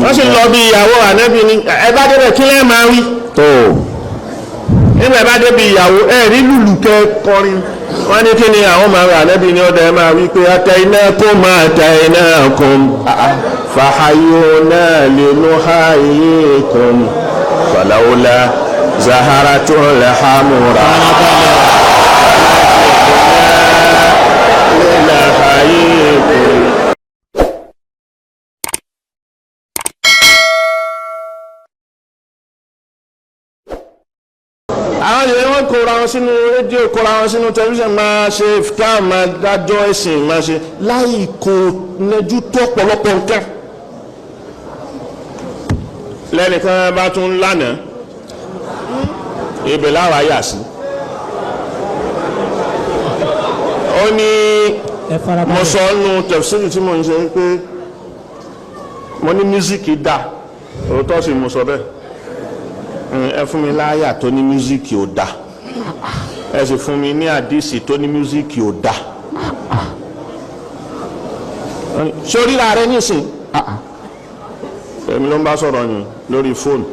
Wọ́n sì lọ bí ìyàwó ànábì ní ẹ bá débẹ̀, kí lẹ́ẹ̀ máa wí? Tó. Nígbà bá débi ìyàwó, ẹ rí lùlù kẹ kọrin. Wọ́n ní kí ni àwọn máa wí? Ànábì ní ọ̀dọ̀ ẹ máa wí pé ataynakum fahayyuna linuhayyikum falawla zaharatul hamura linuhayyikum. Àwọn èèyàn wọn kóra wọn sínú rédíò, kóra wọn sínú tẹlifíṣàn, máa ṣe fìtá, máa dájọ́ ẹ̀sìn, máa ṣe láì kò nẹjú tó pọ̀lọpọ̀ nǹkan. Lẹ́nìkan bá tún lánàá, ibẹ̀ láwa yà sí. Ó ní Ẹ mo farabalẹ̀. sọ nù tẹ̀síìrì tí mo ń ṣe pé mo ní mísíkì dà, òótọ́ sì mo sọ bẹ́ẹ̀. Ẹ fún mi láyà tó ní mísíkì ò dà, ẹ sì fún mi ní àdìsí tó ní mísíkì ò dà. Sórí ra rẹ nísìn, èmi ló ń bá sọ̀rọ̀ yìí lórí fóònù.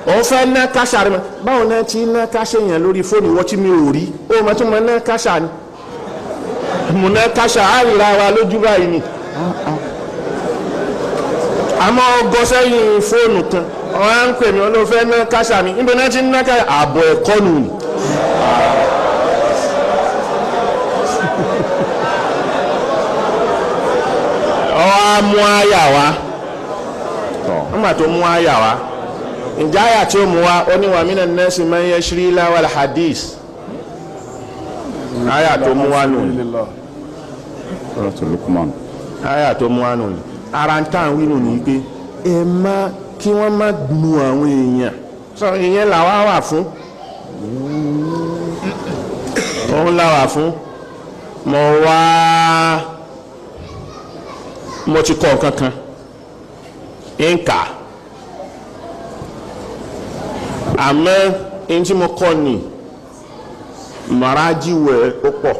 Òun fẹ́ ná káṣá rẹ mọ́. Báwo náà ti ná káṣá yẹn lórí fóònù? Ìwọ tí mi ò rí, ó mọ̀ tí mo ná káṣá ni, mo ná káṣá á ríra wa lójú báyìí ni. Àmọ́ ọgọ́ sẹ́yìn fóònù kan, ọ̀hún á ń pè mí, olóòfẹ́ ná káṣá mi. Níbo náà ti ń ná káṣá? Ààbọ̀ ẹ̀kọ́ nù ni. Ọ á mú àyà wá. Nígbà tó mú àyà wá, ǹjẹ́ àyà tí ó mú wá, ó ní wa minan nasi man yashri lahwal hadith. Àyà tó mú wá nù ni. Suratul Luqman. Àyà tó mú wá nù ni. Ara ń tàn wí nù ní pé ẹ má kí wọ́n má nu àwọn èèyàn sọ. Ìyẹn làwa wà fún, òun làwà fún. Mo wá, mo ti kọ́ nǹkan kan ń kà, àmọ́ ẹni tí mo kọ́ ni màrájíwẹ̀ ó pọ̀.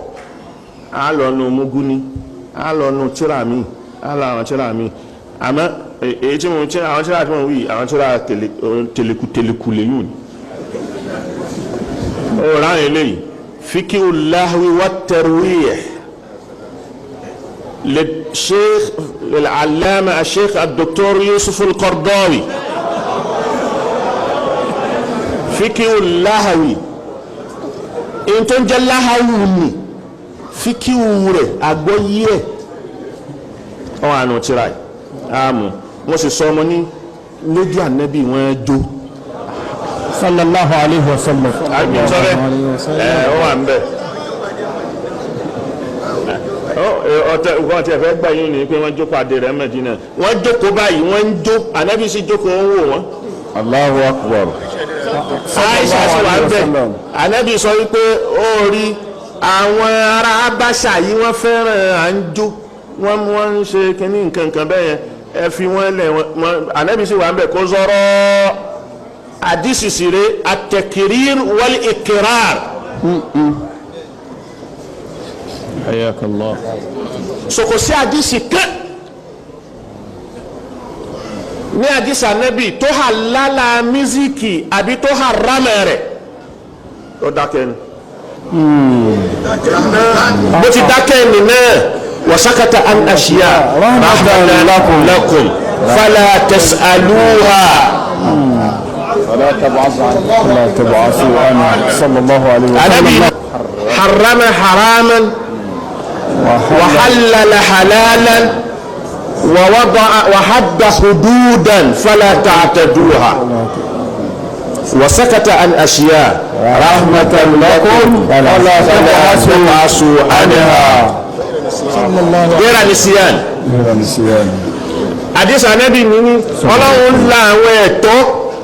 Á lọ nu muguni, á lọ nu tíra mi, á lọ àwọn tíra mi. Àmọ́ èyí tí mo tí àwọn tíra tí mo wí, àwọn tíra tẹlẹku tẹlẹku lẹ́yìn ni ó ráyìn eléyìí, fikihu lahwi wa tarwih للشيخ العلامة الشيخ الدكتور يوسف القرضاوي. فكه اللهوي in tó ń jẹ́ láhàwù ni fíkíwù rẹ̀, àgbọ́yé ẹ̀ ọ̀ àánú tíra ẹ̀ àmú. Wọ́n sì sọ ọmọ ní lójú ànábì wọ́n jó. Sallallahu alayhi wa sallam. Àbí sọ́rẹ́ ẹ̀ ó wà ń bẹ̀. Ọtẹ nǹkan tí ẹ fẹ́ gbà yín ni pé wọ́n jókòó adé rẹ̀ Mẹ́dínà, wọ́n jókòó báyìí, wọ́n ń jó, ànábì sì jókòó, ń wò wọ́n. Allahu akbar. Aisha sì wà ń bẹ̀. Ànábì sọ wípé ó rí àwọn ará Abáṣà yìí, wọ́n fẹ́ràn à ń jó, wọ́n ń ṣe kínní nǹkan kan bẹ́ẹ̀ yẹn, ẹ fi wọ́n lẹ̀ wọ́n. Ànábì sì wà ń bẹ̀ kó sọ̀rọ̀ àdìsí sì rè at-takrir wal iqrar. Hayakallah. So kò sí àdìsí kan ní àdìsí ànábì tó hà lálà mísíkì àbí tó hà rámẹ̀ rẹ̀. Ó dákẹ́ ni bó ti dákẹ́ ni náà. Wasakata an ashiya rahmatan lakum fala tas'aluha. Fala tab'asu anha. Fala tab'asu anha. Sallallahu alayhi wa Ànábì harrama haraman وحلل حلالا ووضع وحد حدودا فلا تعتدوها وسكت عن أشياء رحمة لكم فلا تبعثوا عنها غير نسيان. sallam. Àdìsí ànábì mi ní ọlọ́run la àwọn ẹ̀tọ́,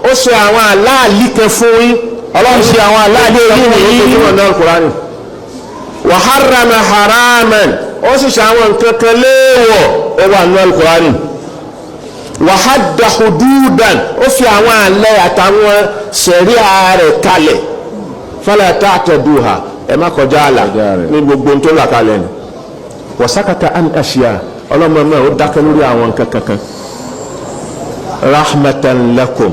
ó ṣe àwọn aláàlí kan fún yín. Ọlọ́run ṣe àwọn aláàlí yín nìyí fún ọ̀nà Al-Qur'ani. Wa harrama haraman, ó sì ṣe àwọn nǹkan kan léèwọ̀, ó wà ní Al-Qur'ani. Wa hadda hududan, ó fi àwọn àlẹ́ àtàwọn ṣẹ̀ríà rẹ̀ kalẹ̀. Fala ta'taduha, ẹ má kọjá àlà Kọjá rẹ̀. ní gbogbo tó là kalẹ̀ ni. Wa sakata an ashiya, ọlọ́mọ náà ó dákẹ́ lórí àwọn nǹkan kankan. Rahmatan lakum,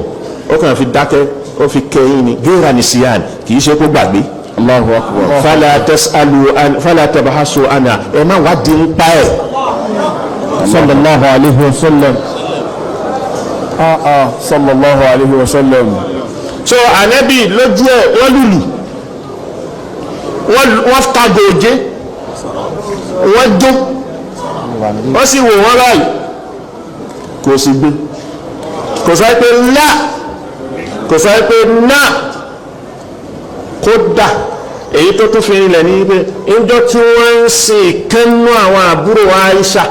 ó kàn fi dákẹ́, ó fi kẹ́yìn ni, gẹ́ra ní siyan, kì í ṣe kó gbàgbé. Allahu akbar. Fala tasalu an fala tabhasu ana, ẹ má wá di ń pa ẹ̀. Sallallahu alayhi wa sallam. Ah ah, sallallahu alayhi wa sallam. So anabi lójú ẹ, wọ́n lùlù, wọ́n ta gòjé, wọ́n jó, wọ́n sì wò wọ́n báyìí, kò sì gbé, kò sọ pé ńlá, kò sọ pé ná. Kódà èyí tó tún fi rinlẹ̀ ní pé ńjọ́ tí wọ́n ń sin ìkànnú àwọn àbúrò Aisha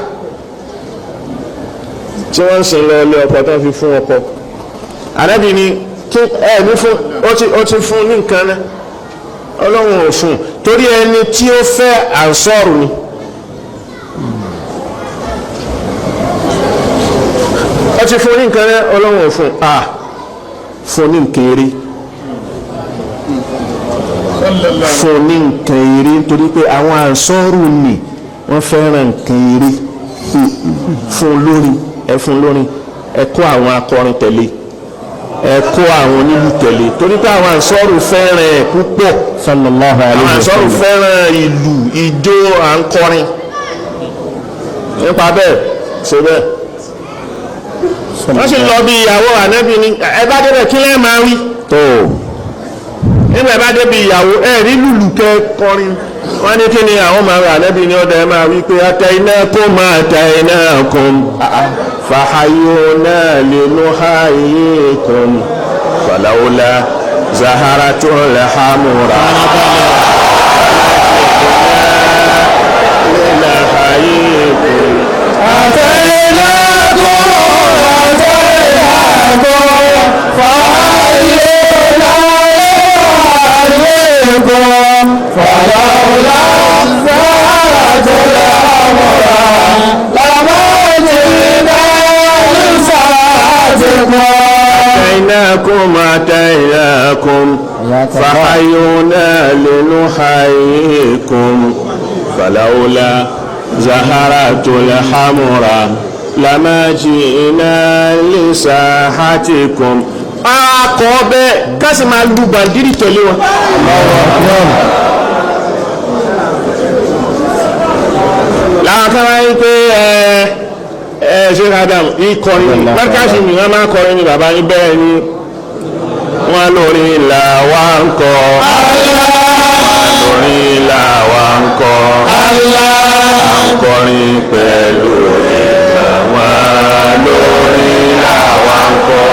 tí wọ́n ń sin lọ ilé ọkọ tó fi fún ọkọ, Ànábì ni kí ẹ ní fún, ó ti fún ní nǹkan náà, Ọlọ́run ò fún, torí ẹni tí ó fẹ́ ànsọ́ọ̀rù ni. Ó ti fún ní nǹkan náà, Ọlọ́run ò fún, à fún ní nǹkan eré, fún ní nǹkan eré, nítorí pé àwọn ànsọ́ọ̀rù ni wọ́n fẹ́ràn nǹkan eré. Fún lórin, ẹ fún lórin, ẹ kó àwọn akọrin tẹ̀lé, ẹ kó àwọn onílù tẹ̀lé, torí pé àwọn ànsọ́ọ̀rù fẹ́ràn ẹ̀ púpọ̀. Sallallahu Àwọn alayhi wa ànsọ́ọ̀rù sallam. fẹ́ràn ìlú, ìjó, à ń kọrin. Nípa bẹ́ẹ̀ ṣe bẹ́ẹ̀, wọ́n sì lọ bí ìyàwó ànábì ni, ẹ bá débẹ̀ kí lẹ́ẹ̀ máa wí. Tó. Nígbà bá débi ìyàwó, ẹ rí lùlù kẹ kọrin. Wọ́n ní kí ni àwọn máa wí? Ànábì ní ọ̀dà ẹ máa wí pé ataynakum ataynakum fahayuna linuhayyikum falawla zaharatul hamura linuhayyikum. Ataynakum ataynakum fahayuna linuhayyikum falawla zaharatul hamura lama jina lisa'atikum. أتيناكم أتيناكم فحيونا لنحييكم فلولا زهرة الحمراء لما جئنا لساحتكم. Akọ bẹ́ẹ̀ ká sì máa lu bàndírì tẹ̀lé wọn. Láwọn kan wáyé pé ẹ ẹ ṣe Adam ikọrin ni mọ́kàsí ni wọ́n máa kọrin ní bàbá yín, bẹ́ẹ̀ ni wọ́n lórí là wá ń kọ́, lórí là wá ń kọ́, à ń kọrin pẹ̀lú ìgbà wọn, lórí là wá ń kọ́.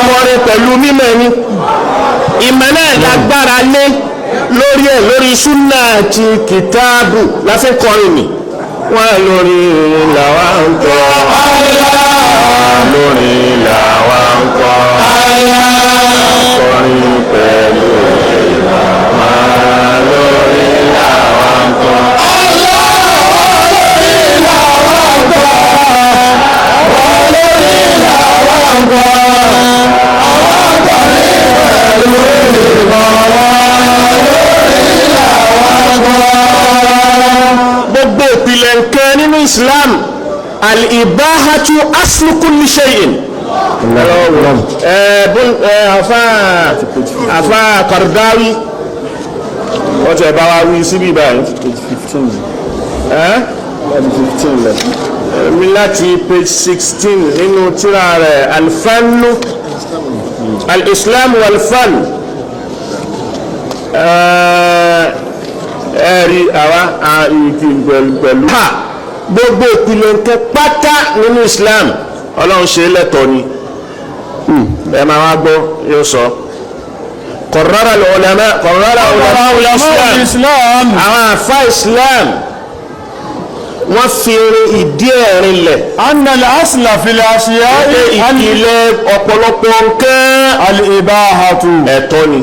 Kọrin pẹ̀lú mímọ̀ ẹni, ìmọ̀ náà lágbára lé lórí ẹ̀, lórí súnà àti kìtáàbù láti kọrin mi. Wọ́n lórí làwa ń kọ́, lórí làwa ń kọ́, kọrin pẹ̀lú ìmọ̀ wọn, lórí làwa ń kọ́. Gbogbo ìpìlẹ̀ nǹkan nínú Islam, al-ibahatu aslu kulli shay'in. Ẹ bó ẹ àfa àfa Qaradawi, wọ́n ti ẹ̀ bá wa wí síbí báyìí. Page 15. Ẹ́ Láti 15 lẹ. Mi láti page 16 nínú tírà rẹ̀ alfannu al-islam wal-fann. Ẹ̀rí àwa ìkì pẹ̀lú. Ha, gbogbo ìpìlẹ̀ nǹkan pátá nínú Islam, Ọlọ́run ṣe é lẹ́tọ̀ọ́ ni. Ẹ máa wá gbọ́, yóò sọ. Qarrara al-ulama, qarrara ulama al-Islam, Islam. Àwọn àfa Islam, wọ́n fi ìdí ẹ̀ rinlẹ̀ Anna al-asla fil ashiya'i pé ìpìlẹ̀ ọ̀pọ̀lọpọ̀ nǹkan al-ibahatu. ẹ̀tọ́ ni.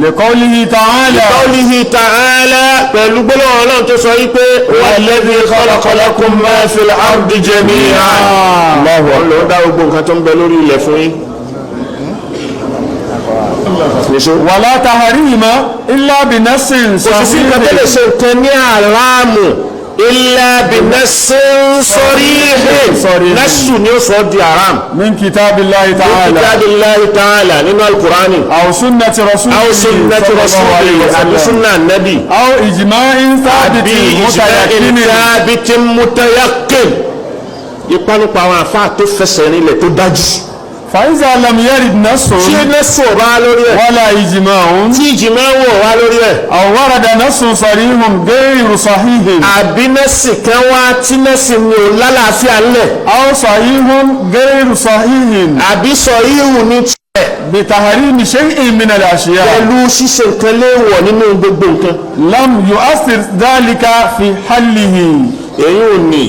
Liqawlihi ta'ala. Qawlihi ta'ala, pẹ̀lú gbólóhùn Ọlọ́run tó sọ wípé walladhi khalaqa lakum ma fil ardi jami'an. Allahu ló dá gbogbo nǹkan tó ń bẹ lórí ilẹ̀ fún yín. Nìṣó. ولا تحريم إلا بنص Kò sì sí nǹkan tó lè صحيح ṣe nǹkan ní àràmù illa binassin sarihin. Sarihin. Násù ni ó sọ di haram. من كتاب الله تعالى Kitabillahi ta'ala, nínú alukurani. أو سنة رسوله Aw sunnati صلى الله عليه rasulihi, àbí وسلم sunna nabi. أو إجماع ثابت Àbí ijma'in متيقن thabitin mutayaqqin. Ìpanupọ̀ àwọn àfáà tó fẹsẹ̀ rinlẹ̀ tó dájú. فإذا لم يرد نص Tí násù ọba lórí ẹ̀. ولا إجماع Tí ìjìmá wọ̀ wá lórí ẹ̀. أو ورد نص صريح غير صحيح Àbí nẹ́sì kan wá tí nẹ́sì ni ò lálàáfíà ńlẹ̀. أو صحيح غير صحيح Àbí sọ ihò ní tiẹ̀ بتحريم شيء من الأشياء pẹ̀lú ṣíṣe nǹkan léèwọ̀ nínú gbogbo nǹkan. لم يؤثر ذلك في حله. Èyí ò ní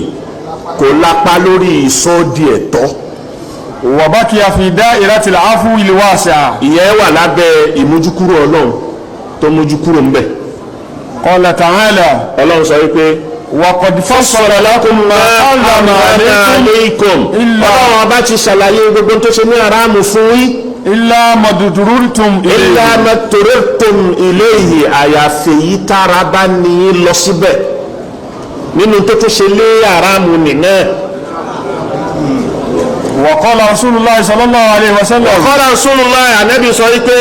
kò lápá lórí ìsọdi ẹ̀tọ́. وبقي في دائرة العفو الواسعة. Ìyẹn wà lábẹ́ ìmójúkúrò Ọlọ́run tó mójúkúrò ńbẹ̀. قال تعالى: Ọlọ́run sọ wípé: وقد فصل لكم ما حرم عليكم alaykum. Illa- Ọlọ́run ọba ti ṣàlàyé gbogbo tó ṣe ní aráàmù fún yín. إلا ما اضطررتم Illa إليه. ma turirtum ilayhi, àyàfi yìí tára bá ní í lọ síbẹ̀ nínú tó tó ṣe lé aráàmù nìna. وقال رسول الله صلى الله عليه وسلم: Qala Rasulullah, ànábì sọ wípé: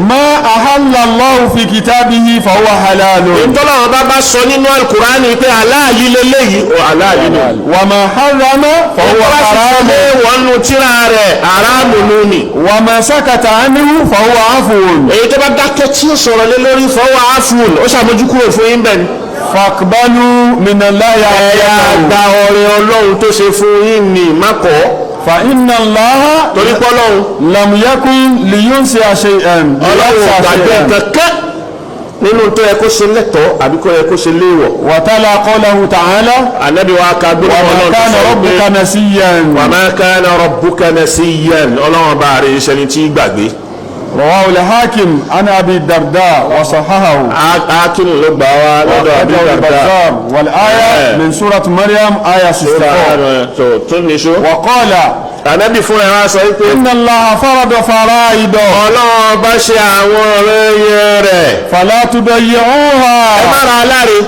ما أحل الله في كتابه فهو حلال. Ìtọ́lọ́wọ́n bá bá sọ nínú alukurani pé aláàlí lélẹ́yìí ò aláàlí ni. وما حرم فهو Wọ́n sì حرام. lé wọn nu tíra rẹ̀ aráàmù nù ni. وما سكت عنه فهو عفو. Èyí tó bá dákẹ́ tí ó sọ̀rọ̀ lé lórí fọwọ́ áfún ó ṣàmójúkúrò fún yín bẹ́ẹ̀ ni. فاقبلوا من الله Ẹ̀yà عطيته. gba ọrẹ Ọlọ́run tó ṣe fún yín ní mákọ́. فإن الله Torí pọ́lọ́run لم يكن لينسي شيئا Ọlọ́run لينسى ò gbàgbé شيئا. kankan nínú tó yẹ kó ṣe lẹ́tọ̀ọ́ àbí kó yẹ kó ṣe léèwọ̀. وتلا قوله تعالى: Ànábì wa ka gbọ́dọ̀ وما Ọlọ́run tó كان sọ pé: ربك نسيا. Wa ma kana rabbuka nasiyan, Ọlọ́run bá rẹ̀ iṣẹ́ ni tí gbàgbé. رواه الحاكم عن أبي الدرداء وصححه. Ákínú ló gbà wá lọ́dọ̀ Abi وأخرجه Darda. البزار والآية إيه. من سورة مريم آية 64. Tó tún níṣó. وقال: Ànábì fúnra wa sọ wípé: إن الله فرض فرائض Ọlọ́run bá ṣe àwọn ọ̀rẹ́ yẹn rẹ̀. فلا Ẹ má تضيعوها ra aláre.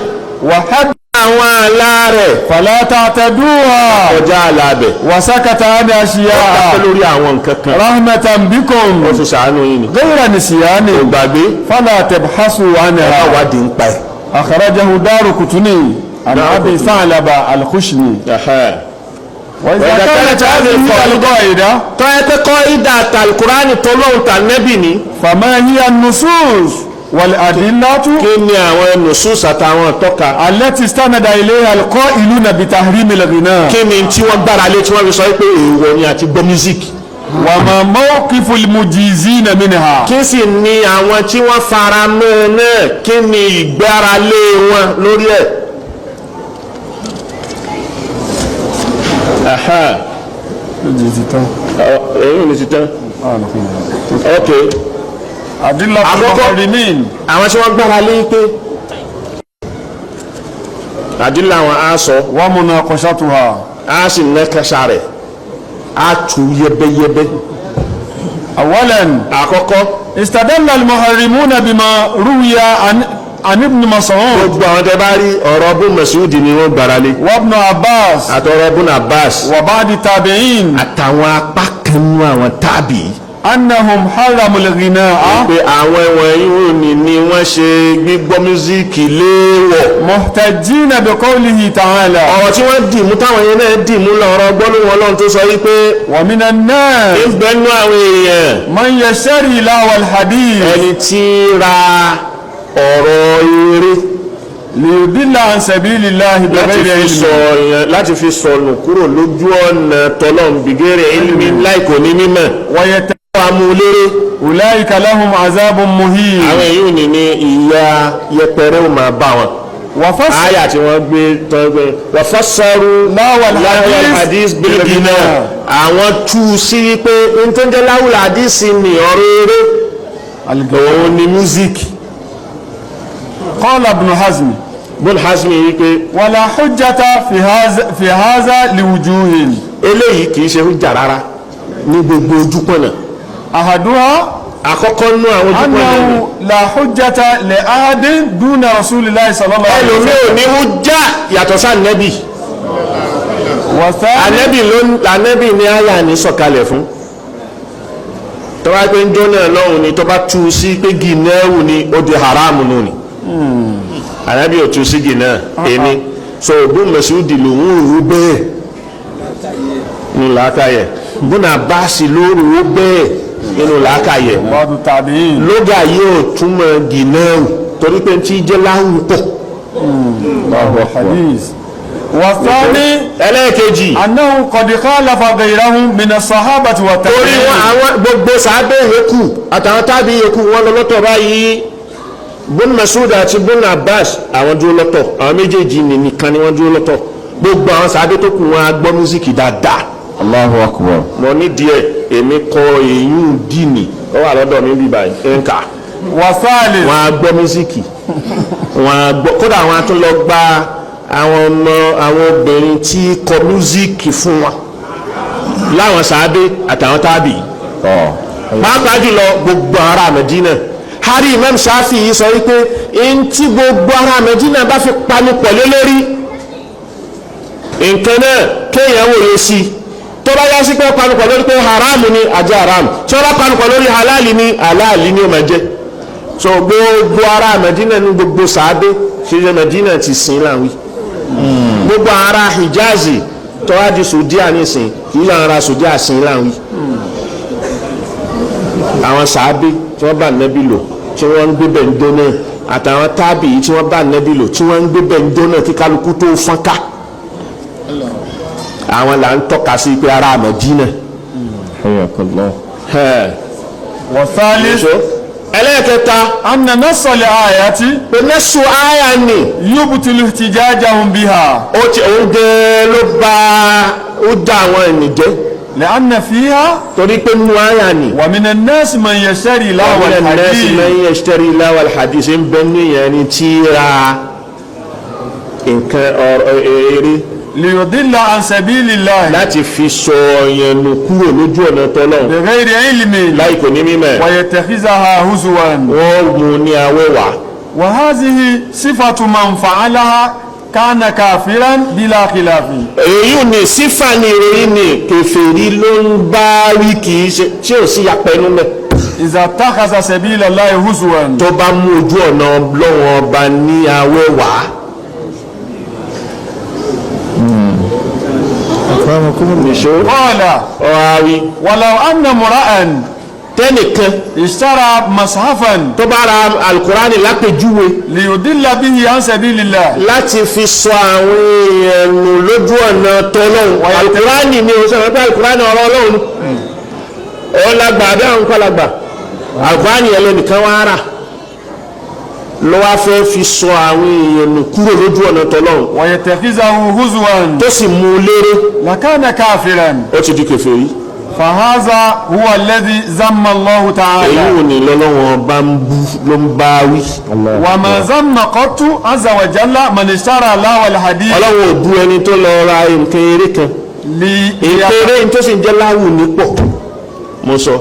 وحد Àwọn àlá rẹ̀ فلا تعتدوها. kọjá àlà bẹ̀. وسكت عن Dákẹ́ أشياء lórí àwọn nǹkan kan. رحمة Ó بكم fi ṣàánú yín ni. غير نسيان. Kò gbàgbé. فلا تبحثوا Ẹ má عنها. wádìí ń pa ẹ̀. أخرجه دار قطني عن دار أبي قطني. ثعلبة الخشني. وإذا وإذا كانت كانت هذه هذه القاعدة Tọ́ ẹ pé kọ́ ìdá àtàlùkùránì tọ́lọ́hùn tà nẹ́bì ni. فما هي النصوص والأدلة Kí ni àwọn nùsùs àtàwọn tọ́ka? التي استند إليها القائلون بتحريم الغناء؟ Kí ni tí wọ́n gbára lé tí wọ́n fi sọ pé èèwọ̀ ni àti gbọ́ mísíkì? وما موقف المجيزين منها؟ Kí sì ni àwọn tí wọ́n fara mọ́ náà, kí ni ìgbára lé wọn lórí ẹ̀? Aha. Èyí ò ní ti tán. Ok. أدلة Àkọ́kọ́. المحرمين. Àwọn tí wọ́n gbára lé pé àdílà wọn á sọ ومناقشتها. á sì nẹ́kẹ́sà rẹ̀ á tú yẹ́bẹ́yẹ́bẹ́. أولا: Àkọ́kọ́, استدل المحرمون بما روي عن ابن مسعود gbogbo àwọn tẹ bá rí ọ̀rọ̀ bún Mas'ud ni wọ́n gbára lé وابن عباس àtọ̀rọ̀ bún Abbas وبعض التابعين àtàwọn apá kan nú àwọn tábì أنهم حرموا الغناء pé àwọn wọ̀nyí ò ní ni wọ́n ṣe gbígbọ́ mísíkì léèwọ̀. محتجين بقوله تعالى: Ọ̀rọ̀ tí wọ́n dì mú táwọn yẹn náà dì mú lọ́rọ̀ gbọ́lóhùn Ọlọ́run tó sọ wípé: ومن الناس ń bẹnu àwọn èèyàn من يشتري لهو الحديث ẹni tí ń ra ọ̀rọ̀ eré ليضل عن سبيل الله láti بغير fi علم. sọ láti fi sọnù kúrò lójú ọ̀nà tọ́lọ́n bìgẹ́rẹ̀ ilmi láìkò ní mímọ̀ ويت amúlérè. أولئك لهم عذاب مهين. Àwọn èyí ò ní ní ìyà yẹpẹrẹ ò máa bá wọn. وفصل Àyà tí wọ́n gbé tán gbé wàfọ́sọ́rù láwàl láwàl hadith bilgina, àwọn tú sí pé n tó ń jẹ́ láwùl hadith ni ọ̀rọ̀ eré, òun ni music. قال ابن حزم: Bọ́n Hasmi wípé: ولا حجة في هذا لوجوه. Eléyìí kì í ṣe hujja rárá ní gbogbo ojúpọ̀nà. أحدها Àkọ́kọ́ nú àwọn ojúpọ̀nà ni أنه لا حجة لأحد دون رسول الله صلى الله عليه ẹlòmíì وسلم. ò ní hujja yàtọ̀ sí ànẹ́bì. والثاني Ànẹ́bì ló ń ànẹ́bì ní àyà ní sọ̀kalẹ̀ fún. Tó bá pé ń jóná lọ́hùn ni, tó bá tú sí pé gìnẹ́wù ni, ó di haramu nù ni. Ànẹ́bì ò tú sí gìnẹ́ èmi so Ibn Mas'ud lòun rú bẹ́ẹ̀ nínú làákàyè, Ibn Abbas ló rú bẹ́ẹ̀ nínú làákàyè. بعض التابعين. Lóga yóò túmọ̀ gìnẹ́wù torí pé tí jẹ́ láwù pọ̀. حديث. والثاني Ẹlẹ́ẹ̀kejì, أنه قد خالف غيرهم من الصحابة torí wọn والتابعين. àwọn gbogbo sàábẹ̀ yòókù àtàwọn tábì yòókù wọn lọ lọ́tọ̀ báyìí. Ibn Mas'ud àti Ibn Abbas àwọn dúró lọ́tọ̀, àwọn méjèèjì nìkan ni wọ́n dúró lọ́tọ̀. Gbogbo àwọn sàábẹ̀ tó kù wọn á gbọ́ mísíkì dáadáa. Allahu akbar. Mo ní díẹ̀, èmi kọ èyún dìní, ó wà lọ́dọ̀ mi bí báyìí ń kà. والثالث Wọn á gbọ́ mísíkì, wọn á gbọ́, kódà wọn á tún lọ gba àwọn ọmọ àwọn obìnrin tí kọ mísíkì fún wọn láwọn sàábẹ̀ àtàwọn tábì, pàápàá jùlọ gbogbo ará Mẹdínà. Hari Imam Shafi yìí sọ wípé n tí gbogbo ará Mẹdínà bá fi panupọ̀ lé lórí nǹkan náà, kéèyàn wòye sí i. Tó bá yá sí pé panupọ̀ lórí pé haram ni, àjẹ́ haram. Tí wọ́n bá panupọ̀ lórí halali ni, halali ni ó máa jẹ́. So gbogbo ará Mẹdínà ní gbogbo sàábé ṣe Mẹdínà ti sìn láwí. Gbogbo ará Hijazi tó wá di Saudiya nísìn, kì í làwọn ará Saudiya sìn láwí. Àwọn sàábé tí wọ́n bá nẹ́bí lò tí wọ́n ń gbé bẹ̀ǹdó náà, àtàwọn tábì tí wọ́n bá nẹ́bí lò tí wọ́n ń gbé bẹ̀ǹdó náà kí kálukú tó fọ́nká, àwọn là ń tọ́ka sí pé ará Mẹdínà. Hayyakallah. والثالث Ẹlẹ́ẹ̀kẹta, أن نص الآية pé nẹ́sù àyà ni يبطل احتجاجهم بها. ó ti òun gẹ́ẹ́ ló bá ó dá àwọn ẹ̀nì jẹ́. لأن فيها Torí pé nínú àyà ni ومن الناس من يشتري لهو ومن الناس الحديث. من يشتري لهو الحديث, ń bẹ níyẹn ni tí ra nǹkan ọ̀rọ̀ eré ليضل عن سبيل الله láti fi sọ yẹn nù kúrò lójú ọ̀nà tọ́lọ́run بغير علم láì kò ní mímọ̀. ويتخذها هزوا. Wọ́n mú ní awẹ́wà. وهذه صفة من فعلها كان كافرا بلا خلاف. Èyí ni sífà ni ìròyìn ni kèfèrí ló ń bá wí, kì í ṣe tí ò sí yapẹnu mẹ́. إذا اتخذ سبيل الله هزوا. Tó bá mú ojú ọ̀nà Ọlọ́run Ọba ní awẹ́wà. Nìṣó. قال Ọ̀háwí. ولو أن امرأ Tẹ́nìkan اشترى مصحفا tó bá ra alukurani lápèjúwe ليضل به عن سبيل الله láti fi sọ àwọn èèyàn nù lójú ọ̀nà tọ́lọ́hún, alukurani ni o sọ̀rọ̀ pé alukurani ọ̀rọ̀ Ọlọ́run ó lágbà àbí àwọn kọ́ lágbà. Alukurani yẹn lẹ́nìkan wá rà ló wá fẹ́ fi sọ àwọn èèyàn nù kúrò lójú ọ̀nà tọ́lọ́hún ويتخذه هزوا tó sì mú un léré, لكان كافرا. ó ti di kèfèrí. فهذا هو الذي ذم الله Èyí تعالى. ò ní lọ́lọ́wọ́n bá ń bú ló ń bá wí. وما ذم قط عز وجل من اشترى لهو الحديث Ọlọ́run ò bú ẹni tó lọ ra nǹkan eré kan, nǹkan eré tó sì ń jẹ́ láwù ní pọ̀. Mo sọ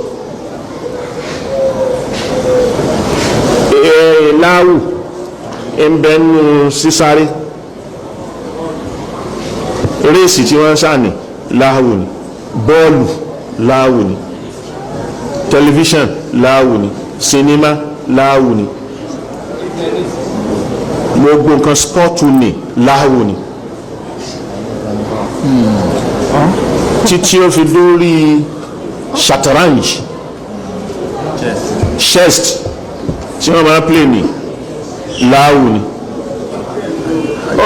láwù ń bẹ nínú sísáré, réèsì tí wọ́n ń sàní láwù ni, bọ́ọ̀lù láwù ni, tẹlifíṣàn láwù ni, sinimá láwù ni, gbogbo nǹkan spọ́ọ̀tù ni láwù ni, títí ó fi dórí shatranj, chess tí wọ́n máa ń play ní láwù ni,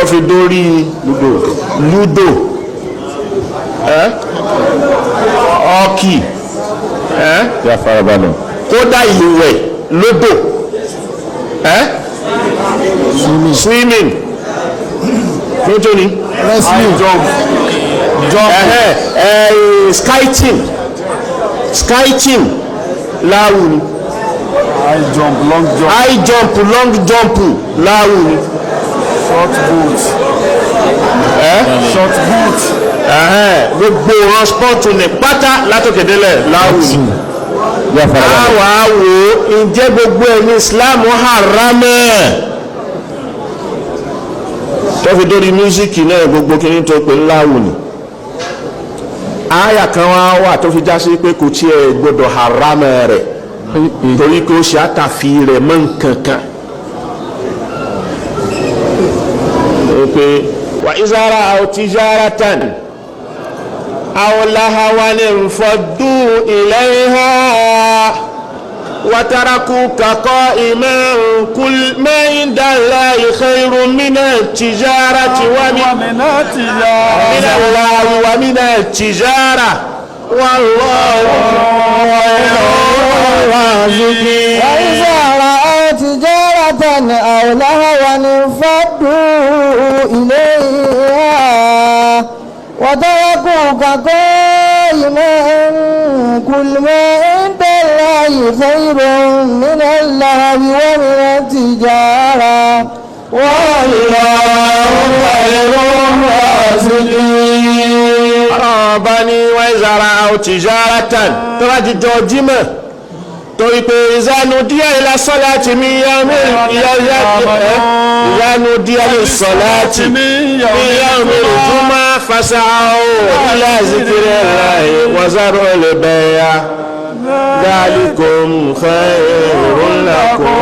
ó fi dórí ludo, ẹ́ hockey, ẹ́ Ya farabalẹ̀. Kódà ìwẹ̀ lódò, ẹ́ swimming nítorí High jump jump. Ẹ̀hẹ́ ẹ̀ skiing, skiing láwù ni. High jump, long jump. High jump, long jump láwù ni. Short boot. Ẹ́ Short boot. Ẹ̀hẹ́, gbogbo ìran spọ́ọ̀tù ní pátá látòkè délẹ̀ láwù ni. Yá farabalẹ̀. Àwa wo ǹjẹ́ gbogbo ẹ̀ ní Islam haramẹ́ tó fi dórí mísíkì náà, gbogbo kí ní tó pé ńlá wù ní. Àyà kan wá wà tó fi já sí pé kò tiẹ̀ gbọdọ̀ haramẹ́ rẹ̀, torí pé ó ṣe àtàfi rẹ̀ mọ́ nǹkan kan. Ó pé wa izara aw tijaratan aw lahawan infaddu ilayha wa tarakuka qa'iman kul ma inda Allahi khayrun mina tijarati wa min Allahi wa mina tijara wallahu khayrur raziqin. وإذا رأوا تجارة أو لهوا انفضوا إليها وتركوك قائما قل ما عند الله خير من اللهو ومن التجارة والله خير الرازقين. Ọba ní wọ́n ìzara tìjáratan tó bá ti jọ jímọ̀, torí pé ìzánu díẹ̀ ilá sọ́láti mi ìyánu díẹ̀ lè sọ́láti mi yá omi ìjúmọ́ fasáwò ilá zikiri láì wọ́sàrò lè bẹ̀yà dhalikum khairun lakum.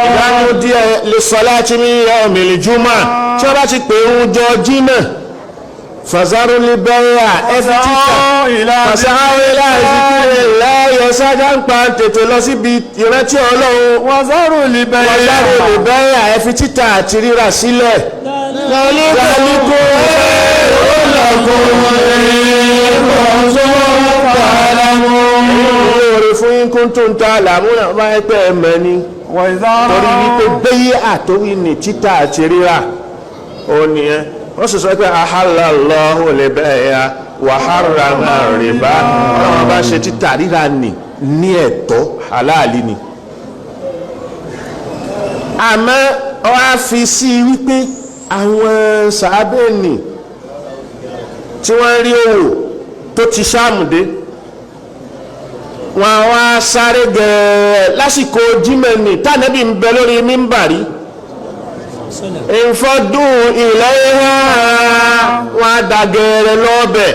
Ìyánu díẹ̀ lè sọ́láti mi yá omi ìjúmọ́, tí wọ́n bá ti pè ń jọ jímọ̀, fasaru libẹ́yà ẹfi títà fasaru ilá ìsìnkiri láyé sájà ń pa tètè lọ síbi ìrántí Ọlọ́run. Wàzárù Fasaru libẹ́yà ẹfi títà àti rírà sílẹ̀. Lálíkò olóore fún yín kó tó ń ta làmúnà bá ẹ pẹ́ ẹ̀mẹ́ ni, torí wípé gbéyé àtòwí ní títà àti rírà ó nìyẹn. Wọ́n sì sọ pé ahallallahu al-bay'a wa harrama riba. Ọlọ́run bá ṣe títà rírà nì ní ẹ̀tọ́ halali ni. Àmọ́ wọ́n á fi sí i wípé àwọn sàábẹ́ẹ̀nì tí wọ́n rí òwò tó ti sáàmùdé, wọ́n wá sáré gẹ̀ẹ́ lásìkò jímẹ̀nì tánẹ́bì ń bẹ lórí mímbàrí ìfọdún ilẹ̀ ìhà, wọn àdàgẹ̀rẹ̀ lọ́ọ̀bẹ̀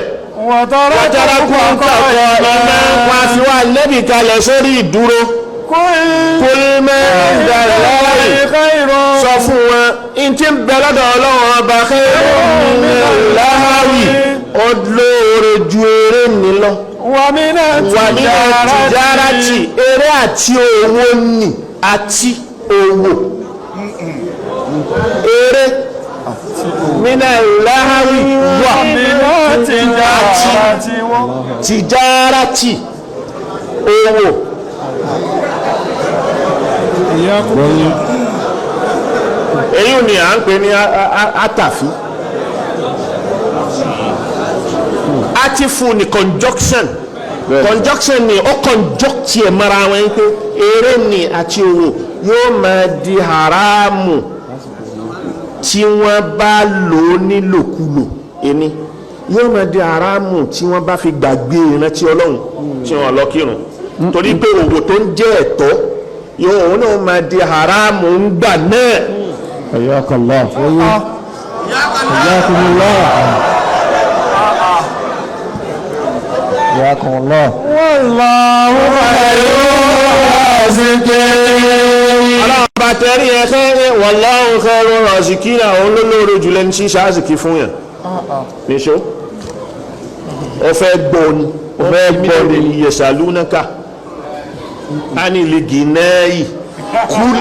wọ́tọ́rọ́kù kọ̀ọ̀kọ̀ iná, wọn fi wá lẹ́bì kalẹ̀ sórí ìdúró. Kúlmẹ́ ìdàlọ́rì sọ fún wọn in tí ń bẹ lọ́dọ̀ Ọlọ́run ọba láhàwì ó lóore ju eré ní lọ, wà nínú tìjárátì, eré àti owó nì àti owó eré mina láhàwì wà àti tìjárátì owó. Èyí ni à ń pè ní àtàfí àtìfù ní conjunction. Conjunction ni ó conjunct ẹ̀ mara wọn pé eré ni àti owó yóò máa di haramu tí wọ́n bá lò ó nílòkulò, ẹni yóò máa di haramu tí wọ́n bá fi gbàgbé ìrántí Ọlọ́run tí wọ́n lọ kírun, torí pé òwò tó ń jẹ́ ẹ̀tọ́ yóò òun náà máa di haramu ń gbà náà. Hayyakallah. Hayyakumullah. Hayyakumullah. Wallahu khairur raziqin. Ọlọ́run bá tẹ́rí ẹ fẹ́ wallahu khairur raziqin, àwọn olólóore jùlọ ní ṣíṣe àzìkí fún yàn. Níṣó ó fẹ́ gbọ́ ni, ó fẹ́ gbọ́ ni yasalunaka anil ginayi kúl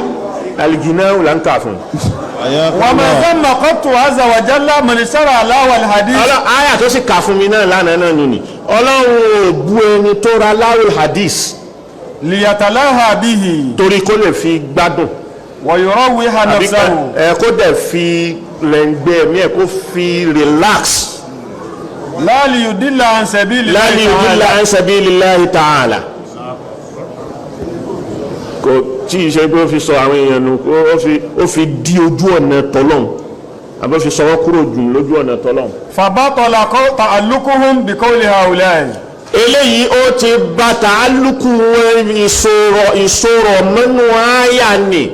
alìgínáwó là ń kà fún. Wa ma thamma qattu azza wa jalla man ishtara lahu al-hadith. Ọlọ́run àyà tó sì kà fún mi náà lánàá náà nìyí, Ọlọ́run ò bú ẹni tó ra láwùl hadith liyatalaha bihi torí kó lè fi gbádùn wa yurawwiha àbí nafsahu. ẹ kó dẹ̀ fi lẹ́ngbẹ́ mi ẹ̀ kó fi relax. La liyudilla an sabilillahi la liyudilla ta'ala. an sabilillahi ta'ala. Kò tí ì ṣe pé ó fi sọ àwọn èèyàn nù, ó fi di ojú ọ̀nà tọ́lọ́hún. Àbí ó fi sọ wọ́n kúrò jù lójú ọ̀nà tọ́lọ́run. فبطل تعلقهم بقول هؤلاء. Eléyìí ó ti bà tàálùkù wọn, ìṣòro mọ́nú àyà ni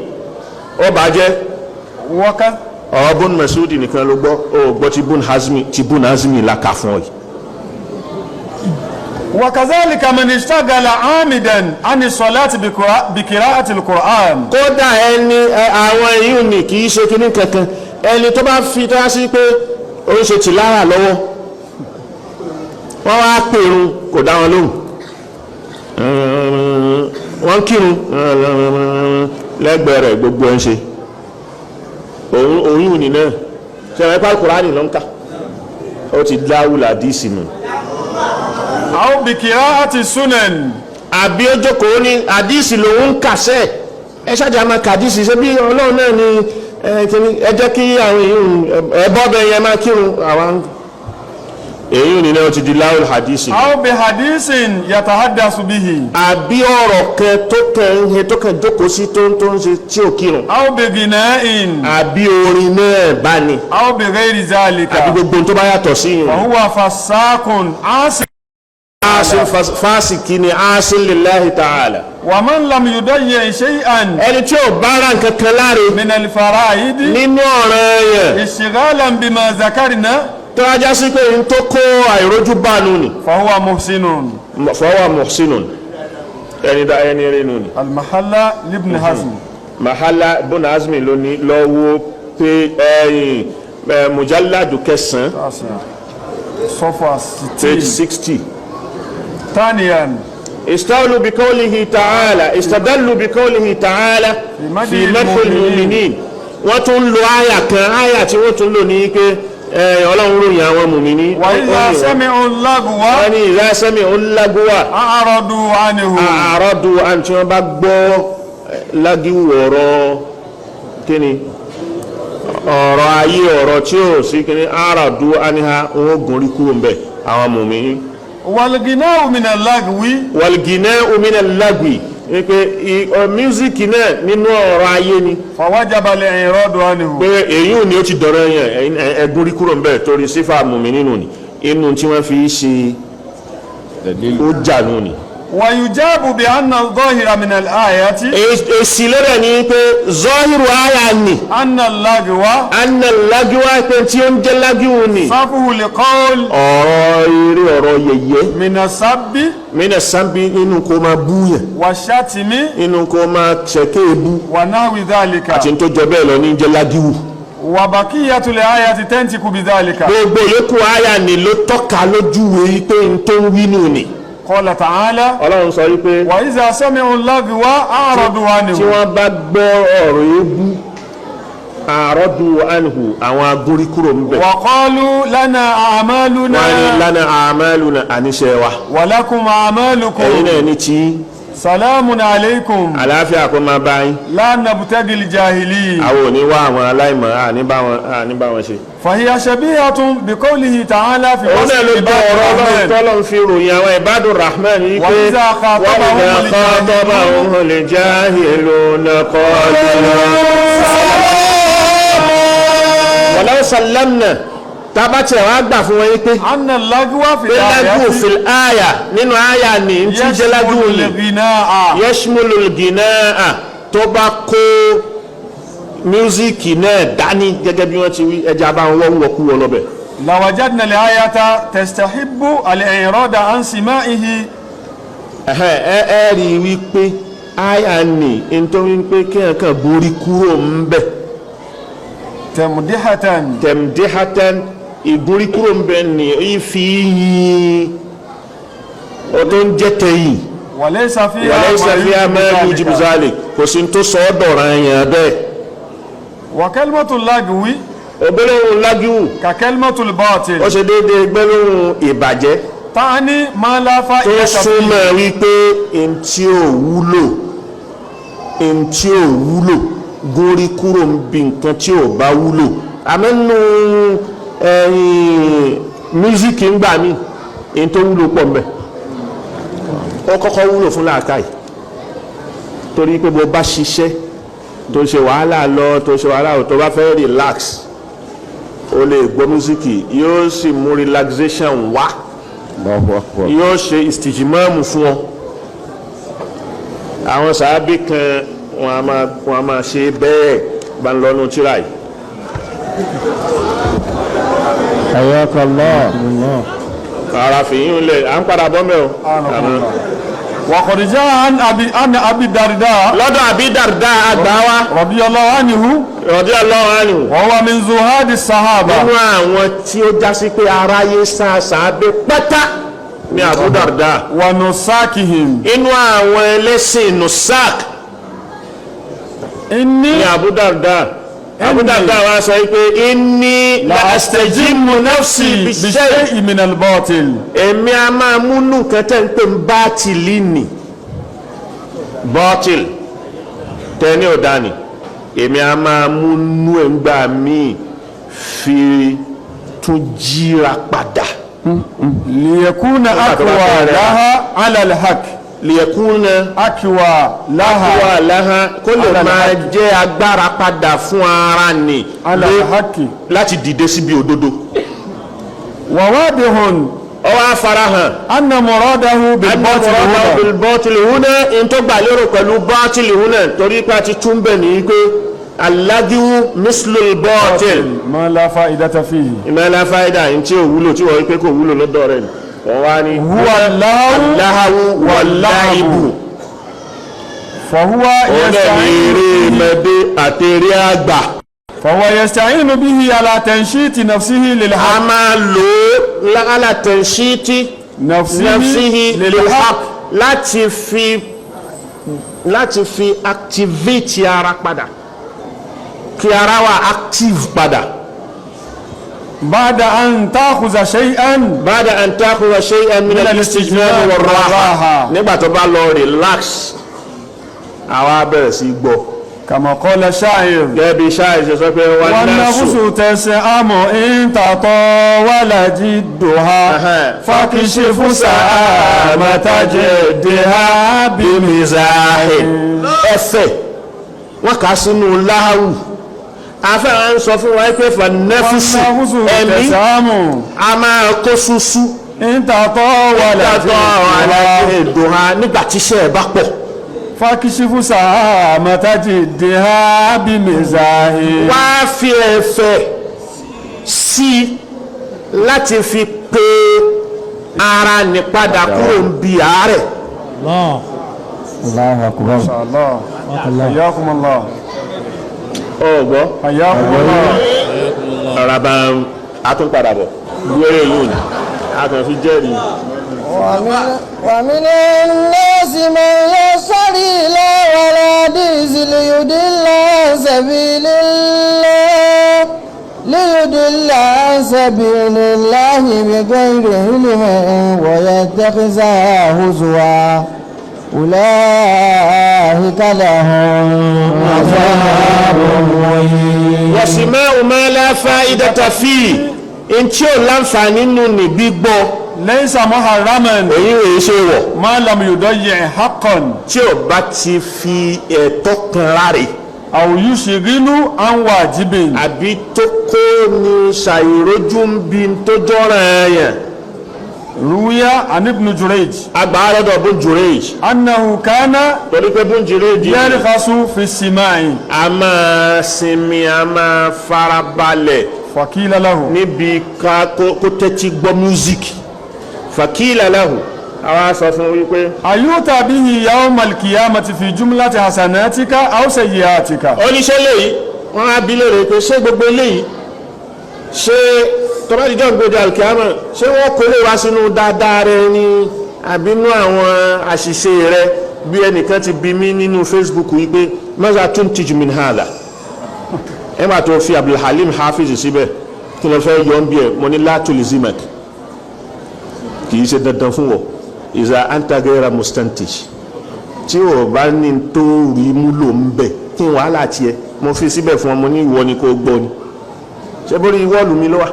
ó bàjẹ́. وك Ọ̀rọ̀ Bun Masudi nìkan ló gbọ́, ó gbọ́ ti Bun Hazmi la kà fún ọ yìí. وكذلك من اشتغل عامدا عن الصلاة بقراءة القرآن. Kódà ẹni àwọn èyí ni kì í ṣe kíní kankan, ẹni tó bá fi tó wá sí pé ó ń ṣe tìlára lọ́wọ́, wọ́n wá pèrún, kò dá wọn lóhùn, wọ́n kírun lẹ́gbẹ̀ẹ́ rẹ̀, gbogbo ẹ̀ ń ṣe òun òun ní náà ṣe ẹ̀rọ ipá Kùránì ló ń kà, ó ti dáwùlà díìsì nù. أو بقراءة السنن. Àbí ó jókòó ní àdíìsì lòun ń kàṣẹ́, ẹ ṣáàjà máa kàdíìsì, ṣe bí Ọlọ́run náà ni ẹ kíní, ẹ jẹ́ kí àwọn èèyàn ẹ bọ́ bẹ yẹn máa kírun, àwọn èyí ni náà ti di láwùl hadisi. أو بحديث يتحدث به. Àbí ọ̀rọ̀ kan tó kàn ń he, tó kàn jókòó sí, tó ń ṣe tí ò kírun. أو بغناء. Àbí orin náà bá ní. أو بغير ذلك. Àbí gbogbo ohun tó bá yàtọ̀ sí yìí. فهو فساق عاصي. Fásìkì ni, asin lillahi ta'ala. ومن لم يضيع شيئا Ẹni tí ò bá ra nǹkan kan láre من الفرائض nínú ọ̀ràn yẹn اشتغالا بما ذكرنا tó ajá sí pé n tó kó àìrójú bá nù ni. فهو محسن. فهو محسن, ẹni dá ẹni rí nù ni. المحلة لابن حزم. Mahala Bun Azmi ló ní, lọ́wọ́ pé ẹ̀yìn mujalladu kẹsàn-án, صفحة page 60. 60. ثانيا. استولوا بقوله تعالى استدلوا بقوله تعالى مدح في مدح المؤمنين. المؤمنين. Wọ́n tún lo àyà kan, àyà tí wọ́n tún lò ní pé Ọlọ́run ròyìn àwọn mùmíní. وإذا سمعوا اللغو Wọ́n ní إذا سمعوا اللغو أعرضوا عنه. أعرضوا عنه. Tí wọ́n bá gbọ́ lágíwò, ọ̀rọ̀ kíni, ọ̀rọ̀ ayé, ọ̀rọ̀ tí ó sí kíni, أعرضوا عنها, wọ́n gùn rí kúrò ń bẹ̀, àwọn mùmíní. والغناء من اللغو. والغناء من اللغو, wípé music náà nínú ọ̀rọ̀ ayé ni. فوجب الإعراض عنه. Pé èyí ò ní ó ti dọ̀rọ̀ yẹn, ẹ̀gún rí kúrò ń bẹ̀ torí sífà mùmíní nù ni, inú tí wọ́n fi ṣe ó jà nù ni. ويجاب بأن الظاهر من الآية Èsì lọ́dẹ̀ ni pé zọ́hírù àyà ni أن اللغو أن اللغو, pé tí ó ń jẹ́ lágíwù ni سفه القول ọ̀rọ̀ eré, ọ̀rọ̀ yẹ̀yẹ́ من السب من السب, nínú kó máa búyàn والشتم nínú kó máa ṣẹ̀kẹ́ ebú ونحو ذلك. Àti tó jọ bẹ́ẹ̀ lọ ní jẹ́ lágíwù. وبقية الآية تنطق بذلك. Gbogbo yòókù àyà ni ló tọ́ka lójúwe pé n tó ń wí nù ni. قال تعالى: Ọlọ́run sọ wípé وإذا سمعوا اللغو أعرضوا tí عنه. wọ́n bá gbọ́ ọ̀rọ̀ ebú, أعرضوا عنه, àwọn agúnrí kúrò ń bẹ̀. وقالوا لنا أعمالنا Wọ́n ní لنا أعمالنا, àníṣe wa. ولكم أعمالكم. Ẹ̀yin náà ní tí. سلام عليكم. Àlàáfíà kó máa bá yín. لا نبتغي الجاهلين. Àwọn ò ní wá àwọn aláìmọ̀, àní bá wọn ṣe. فهي شبيهة بقوله تعالى في Òun náà ló وصف gbọ́ عباد ọ̀rọ̀ Ọlọ́run الرحمن tọ́lọ́run fi ròyìn àwọn عباد الرحمن yìí pé وإذا خاطبهم وإذا خاطبهم الجاهلون قالوا ولو سلمنا, tábàtì àwọn àgbà fún wọn yìí pé أن اللغو في pé lágùn الآية في الآية, nínú àyà ní tí jẹ́ lágùn يشمل ní الغناء يشمل الغناء, tó bá kó music náà dání gẹ́gẹ́ bí wọ́n ti wí, ẹja bá wọn wọ́n wọ́kú wọ lọ́bẹ̀. لوجدنا الآية تستحب الإعراض عن سماعه. Ẹ̀hẹ́, ẹ rí i wípé àyà ní nítorí pé kí ẹ̀ kàn borí kúrò ń bẹ̀. تمدحة تمديحة, ìgúnrí kúrò ń bẹ̀ ní ìfi yìn ó tó ń jẹ́ tẹ̀yìn. وليس فيها وليس فيها ما يوجب ذلك. ذلك, kò sí tó sọ ọ́ dọ̀ràn yẹn bẹ́ẹ̀. وكلمة اللغو Ògbólóhùn lágíwù ككلمة الباطل ó ṣe déédéé gbólóhùn ìbàjẹ́ تعني ما لا tó فائدة فيه. súnmọ́ wípé ntí ò wúlò, ntí ò wúlò, górí kúrò ń bi nǹkan tí ò bá wúlò. Àmọ́ nínú music ń gbà mí, n tó wúlò pọ̀ mbẹ̀. Ó kọ́kọ́ wúlò fún làákàyè, torí pé bó bá ṣiṣẹ́, tó ṣe wàhálà lọ, tó ṣe wàhálà, tó bá fẹ́ relax, O lè gbọ́ mísíkì, yóò sì mú relaxation wá. Allahu akbar. Yóò ṣe ìstìjìmọ́ọ̀mù fún ọ. Àwọn sàábì kan, wọn a máa ṣe bẹ́ẹ̀ bá ń lọ́nu tíra yìí. Hayaka Allah. Ara fìyín lẹ̀, à ń padà bọ́ mẹ́ o. وقد جاء عن أبي الدرداء. Lọ́dọ̀ Àbí Dàrdá àgbà wa. رضي الله عنه. Radiyallahu anhu. وهو من زهاد الصحابة. Nínú àwọn tí ó já sí pé aráyé sá sàábé pátá ní Abu Darda. ونساكهم. Inú àwọn ẹlẹ́sìn nusak إني ní Abu Darda. Abu Darda wa sọ pé inni la astajimmu nafsi bishay بشيء من الباطل. Èmi a máa múnú nǹkan tẹ́ ń pè ń bátìlì nì, bọ́tìl tẹ́ni ò dání, èmi a máa múnú ẹ̀ ń gbà míì fi tún jíra padà. ليكون أقوى لها على الحق. Liyakuna أقوى لها wà láhán, kó lè Ala máa al-haqq. jẹ́ agbára padà fún ara nì على الحق. láti dìde síbi òdodo. وواضح Ó wá farahàn أن مراده بالباطل هنا bọ́tìlì húnà, in tó gbà lérò pẹ̀lú bọ́tìlì húnà, torí pé a ti tún bẹ̀ ní pé alágíwú mislul bọ́tìl ما لا فائدة فيه. ìmọ̀lá fáídà, in tí ò wúlò, tí wọ́n rí pé kò wúlò lọ́dọ̀ rẹ̀ ni wọ́n wá ní هو اللهو. aláhàwú wàláìbù. فهو Òun náà ní يستعين eré mẹ́dé àti eré àgbà. فهو يستعين به على تنشيط نفسه A للحق. máa lò ó lára tẹ̀síìtì نفسه nafsihi للحق. lilhaq, láti fi activate ara padà, kí ara wà active padà. بعد أن تأخذ شيئا Ba'da an ta'khudha shay'an min من al-istijmam الاستجمام war-raha. والراحة. Nígbà tó bá lọ relax, àwa bẹ̀rẹ̀ sí gbọ́. كما قال الشاعر: Gẹ́gẹ́ bí ṣáà ṣe sọ pé wan-nafsu والنفس تسأم إن تطاول جدها، فاكشف سآمة جدها bimizahi. Ẹsẹ̀ wọ́n kà á sínú láhàwù, afẹ́ràn ń sọ fún wa pé fa-nafsu, والنفس ẹ̀mí تسأم a máa kó súsú إن تطاول nígbàtọ̀ جدها ìdùnha, nígbà tíṣẹ́ ẹ̀ bá pọ̀. فاكشف سآمة جدها بمزاح. Wá fi ẹ̀fẹ̀ sí i láti fi pe ara ní padà kúrò ń bi àárẹ̀. Allahu akbar. الله حياكم الله. Ọ̀gbọ́. حياكم الله. Ọ̀rọ̀ bá ń atúnpadà bọ̀ wéré yìí ni a kàn fi jẹ́rìí. ومن الناس من يشتري لهو الحديث ليضل عن سبيل الله بغير علم ويتخذها هزوا، أولئك لهم عذاب مهين. Wọ̀sìmẹ́ ma la fa'idata fi, n tí ò láǹfààní nù ní gbígbọ́. ليس محرما Èyí rèé ṣe wọ̀ ما لم يضيع حقا tí ò bá ti fi ẹ̀tọ́ kan ráre أو يشغل عن واجب. Àbí tó kó ní ṣàìrójú ń bi tó jọ́ràn ẹ̀yàn. روي عن ابن جريج Àgbà lọ́dọ̀ Bún Jùrẹ́jì أنه كان torí pé Bún Jùrẹ́jì يرخص في السماع. A máa sinmi, a máa farabalẹ̀ فقيل له níbi ká kó tẹ́tí gbọ́ music. فقيل له, àwa sọ fún wípé أيؤتى به يوم القيامة في جملة حسناتك أو سيئاتك؟ Oníṣẹ́ léyìí, wọ́n á bi léèrè pé ṣé gbogbo eléyìí, ṣé tọ́ba dídá gbogbo alkiyama, ṣé wọ́n kó lè wá sínú dáadáa rẹ ní àbínú àwọn àṣìṣe rẹ? Bí ẹnìkan ti bi mí nínú Facebook wípé ماذا تنتج من هذا, ẹ máa tó fi Abdulhalim Hafiz síbẹ̀, kí ló fẹ́ yọ ń bí ẹ? Mo ní لا تلزمك, kì í ṣe dandan fún wọ. إذا أنت غير مستنتج, tí o bá ní tó rí múlò ń bẹ̀, kí n wàhálà tiẹ̀? Mo fi síbẹ̀ fún ọ, mo ní ìwọ ni kò gbọ́ ni. Ṣé bórí wall mi ló wà?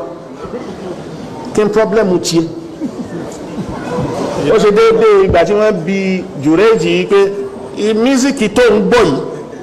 Kí n problem tiẹ̀? Ó ṣe déédéé ìgbà tí wọ́n bi Jùrẹ́jì yìí pé mísíkì tó ń gbọ́ yìí.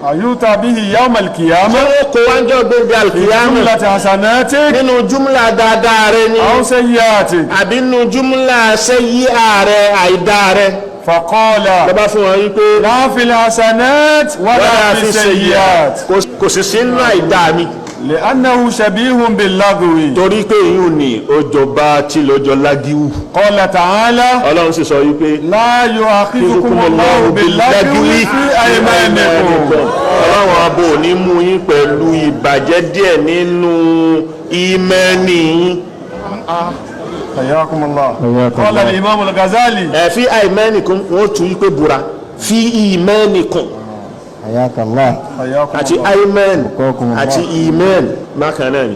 أيؤتى به يوم القيامة Ṣé ó kó wá ń jọ gbogbo في alkiyama جملة حسناتك nínú júmùlà dáadáa rẹ ni أو سيئاتك؟ àbí nínú júmùlà sẹ́yí ààrẹ àìdá rẹ? فقال Lọ́ba fún wọn wípé لا في الحسنات ولا wala في fi السيئات sayyi'at, kò sì sí nínú àìdá mi. لأنه شبيه باللغو. Torí pé ìyún ni ó jọba tí lọ́jọ́ lágíwù. قال تعالى Ọlọ́run sì sọ wípé لا يؤاخذكم الله باللغو في أيمانكم. Ọlọ́run abo ò ní mú yín pẹ̀lú ìbàjẹ́ díẹ̀ nínú ìmẹ́ni yín. حياكم الله. حياكم قال الله. الإمام الغزالي Ẹ fi àìmẹ́nìkún wọ́n tún yí pé búra fi ìmẹ́nìkún حياك الله. حياكم àti الله. àìmẹ́n Kọ́kùn àti ìmẹ́n bákan náà ni.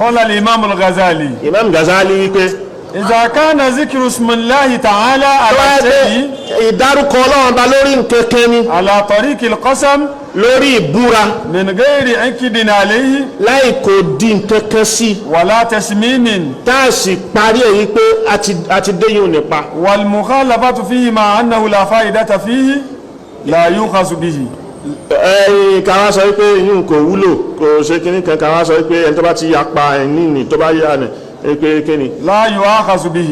قال الإمام الغزالي Imam Ghazali wípé إذا كان ذكر اسم الله تعالى tó bá على yẹ pé الشيء ìdárúkọ Ọlọ́run ba lórí nkẹ́kẹ́ ni على طريق القسم lórí ìbúra من غير عقد عليه láì kò di nkẹ́kẹ́ sí ولا تسميم tá a sì parí èyí pé a ti dé yìí ò nípa. والمخالفة فيه مع أنه لا فائدة فيه لا يؤخذ به. Ẹ̀yin ká wá sọ wípé yìí kò wúlò, kò ṣe kíní kan, ká wá sọ wípé ẹni tó bá ti yapa ẹni nì tó bá yà ní pé kíni. لا يؤاخذ به.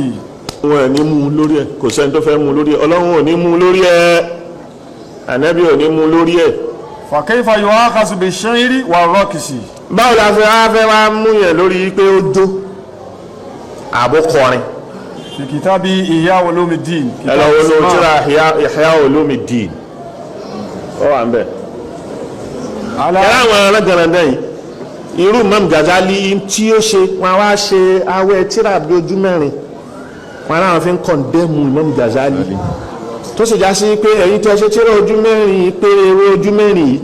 Wọn ẹ̀ ní mú un lórí ẹ̀, kò sẹ́ni tó fẹ́ mú un lórí ẹ̀, Ọlọ́run ò ní mú un lórí ẹ̀, Ànábì ò ní mú un lórí ẹ̀. فكيف يؤاخذ بالشعر والرقص؟ Báwo la fẹ́ wá fẹ́ wá mú yẹn lórí pé ó jó àbó kọrin? في كتاب إحياء علوم الدين. Ẹ lọ wo ló tíra Ihya Ulumuddin, ó wà ń bẹ̀. على Yàrá àwọn alágbàràndà yìí, irú Imam Ghazali tí ó ṣe wọn wá ṣe awẹ tíra bí ojú mẹ́rin wọn láwọn fi ń kọ̀ndẹ́mù Imam Ghazali, tó sì já sí pé ẹ̀yin tẹ́ ṣe tíra ojú mẹ́rin yìí pé ewé ojú mẹ́rin yìí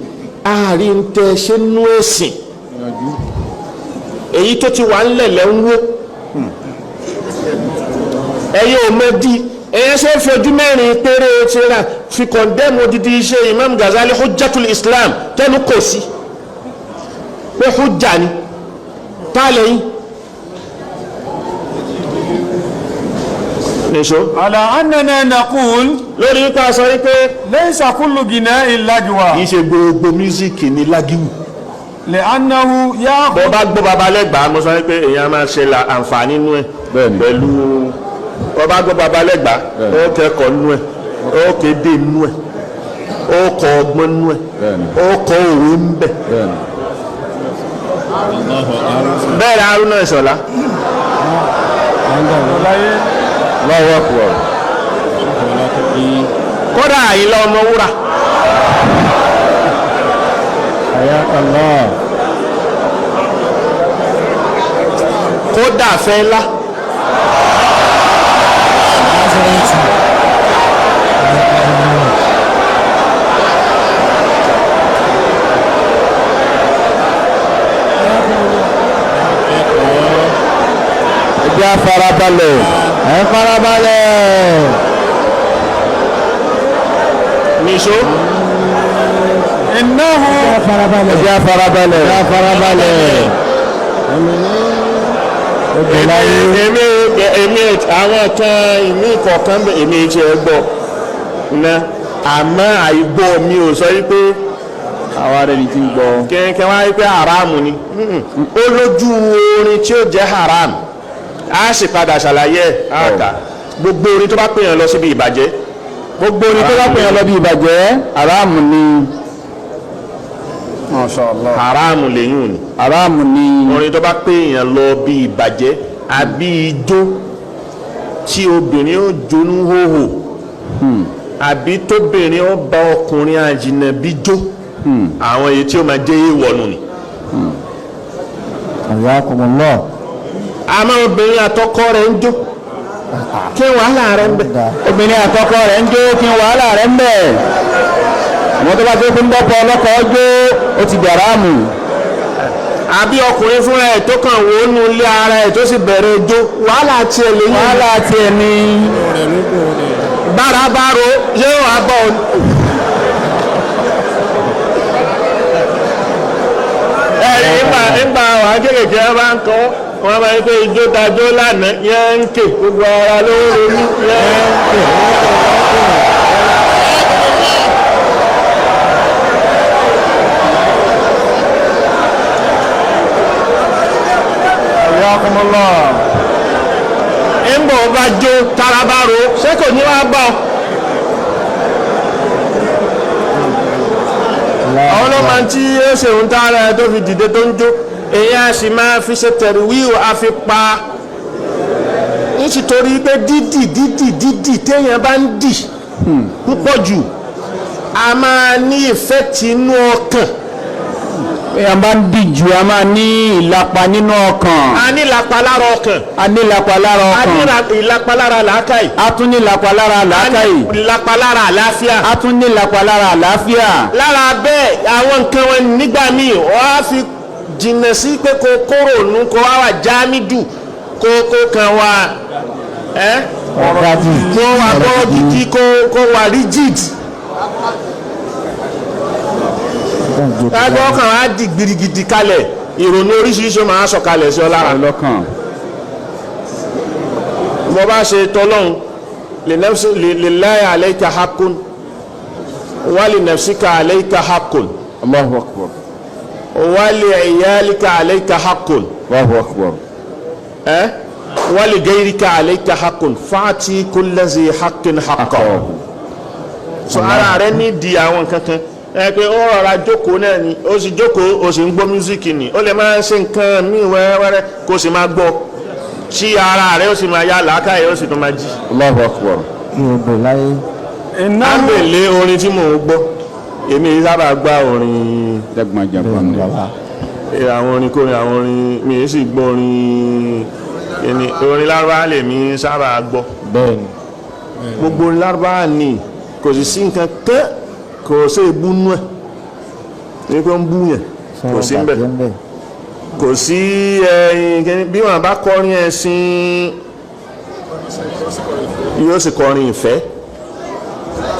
àárín tẹ́ ṣe nú ẹ̀sìn èyí tó ti wà ńlẹ̀ lẹ́ ń wó, ẹ̀yin ò mọ di ẹ̀yin ṣe ń fi ojú mẹ́rin péré tíra fi kọ̀ndẹ́mù odidi iṣẹ́ Imam Ghazali Hujjatul Islam tẹnu kò sí pé hujja ni tá lẹ́yìn nìṣó. على أننا نقول Lórí wípé a sọ wípé ليس كل غناء لغوا kì í ṣe gbogbo mísíkì ní lágíwù. لأنه Bọ́ يأخذ bá gbọ́ baba lẹ́gbàá, mo sọ wípé èèyàn máa ṣe la àǹfààní nú ẹ̀. Bẹ́ẹ̀ni. Pẹ̀lú bọ́ bá gbọ́ baba lẹ́gbàá, Bẹ́ẹ̀ni. ó kẹ́kọ̀ọ́ nú ẹ̀, ó kéde nú ẹ̀, ó kọ́ ọgbọ́n nú ẹ̀, Bẹ́ẹ̀ni. ó kọ́ òwe ń bẹ̀. Bẹ́ẹ̀ni. Bẹ́ẹ̀ ni Haruna Ìṣọ̀lá. Allahu akbar. Kódà Àyìnlá Ọmọwúrà. حياك الله. Kódà Fẹlá. Ẹ jẹ́ á farabalẹ̀. Ẹ farabalẹ̀. Nìṣó. إنه Ẹ farabalẹ̀. Ẹ jẹ́ á farabalẹ̀. Ẹ farabalẹ̀. Èmi èmi àwọn kan ìmí kọ̀ọ̀kan bẹ̀ èmi ti ẹ̀ gbọ́ ná, àmọ́ àìgbọ́ mi ò sọ wípé Àwa rẹ̀ ni ti ń gbọ́. kẹ́kẹ́ wá wípé haramu ni. Ó lójú orin tí ó jẹ́ haram, á sì padà ṣàlàyé ẹ̀ á kà gbogbo orin tó bá pè yàn lọ síbi ìbàjẹ́. Gbogbo orin tó bá pè yàn lọ bí ìbàjẹ́ haramu ni. ما شاء الله. Haramu lèyún ni. Haramu ni. Orin tó bá pè yàn lọ bí ìbàjẹ́ àbí ijó tí obìnrin ó jonú hóhò àbí tóbìnrin ó bá ọkùnrin àjìnàbí jó, àwọn èyí tí ó máa jẹ́ èèwọ̀ nù ni. Hayyakumullah. Àmọ́ obìnrin àtọkọ rẹ̀ ń jó, kí wàhálà rẹ̀ ń bẹ? Obìnrin àkọ́kọ́ rẹ̀ ń jó, kí wàhálà rẹ̀ ń bẹ̀? Àwọn tó bá tó fún bọ́pọ̀ ọlọ́kọ̀ jó, ó ti di haramu. Àbí ọkùnrin fúnra ẹ̀ tó kàn wó nu ilé ara ẹ̀ tó sì bẹ̀rẹ̀ jó, wàhálà tiẹ̀ lè yín. Wàhálà tiẹ̀ ni. Bára bá ro yóò wá bọ̀ ọ́. Ẹ̀rí ńgbà wà kékèké wọn bá ń kọ́, wọn máa ń pé ijó tajó lánàá yẹn ń ké gbogbo ara ló ń ronú yẹn ń ké. Hayyakumullah. Ń bọ̀ bá jó tarabaro ṣé kò ní wá bọ̀. Àwọn ọlọ́mọ tí ó ṣe ń tára tó fi dìde tó ń jó, èyí á sì máa fi ṣe tẹ̀rù wíwò á fi pa nítorí pé dídì dídì dídì téèyàn bá ń dì púpọ̀ jù a máa ní ìfẹ́ inú ọkàn. A bá ń dìjú, a máa ní ìlapa nínú ọkàn. A ní ìlapa lára ọkàn. A ní ìlapa lára A ní ọkàn. ìlapa lára làákàyè. A tún ní ìlapa lára A ní làákàyè. ìlapa lára àlàáfíà. A tún ní ìlapa lára àlàáfíà. Lára bẹ́ẹ̀, àwọn nǹkan wọn nígbà míì wọ́n á fi jìnnà sí pé kó kóró nù, kó wá wà jámídù, kó kàn wá ẹ́ kó wà bọ́ gidi, kó wà rigid. Lágbọ́ ọkàn á di gbirigidi kalẹ̀, ìrònú oríṣiríṣi ó máa sọ kalẹ̀ sí ọ lára. Ọlọ́kàn. Mo bá ṣe tọ́lọ́hún, lillahi alayka haqqun wa li nafsika alayka haqqun Allahu akbar. wa li iyalika alayka haqqun Allahu akbar. Wa li gayrika alayka haqqun fa'ati kulli zi haqqin haqqahu. So ara rẹ ní di àwọn kankan ẹ pé ó rọra jókòó náà ni, ó sì jókòó, ó sì ń gbọ́ mísíkì ni, ó lè máa ṣe nǹkan míì wẹ́rẹ́wẹ́rẹ́ kó sì máa gbọ́ tí ara rẹ ó sì máa yá, làákàyè ó sì tún máa jí. Allahu akbar. Innahu Ábèlé orin tí mò ń gbọ́, èmi yìí sábà gbá orin Jẹ́gbọ̀njẹ̀gbọ̀n ni. Àwọn orin kórin, àwọn orin mi yìí sì gbọ́ orin ẹni orin lárúbáwá lèmi sábà gbọ́. Bẹ́ẹ̀ni. Gbogbo orin lárúbáwá ni, kò sì sí nǹkan kẹ́, kò sí ebú nú ẹ̀ ní pé ń bú yẹn, kò sí ń bẹ̀, kò sí ẹyin kẹ́ni. Bí wọn bá kọrin ẹ̀sìn, yóò sì kọrin ìfẹ́.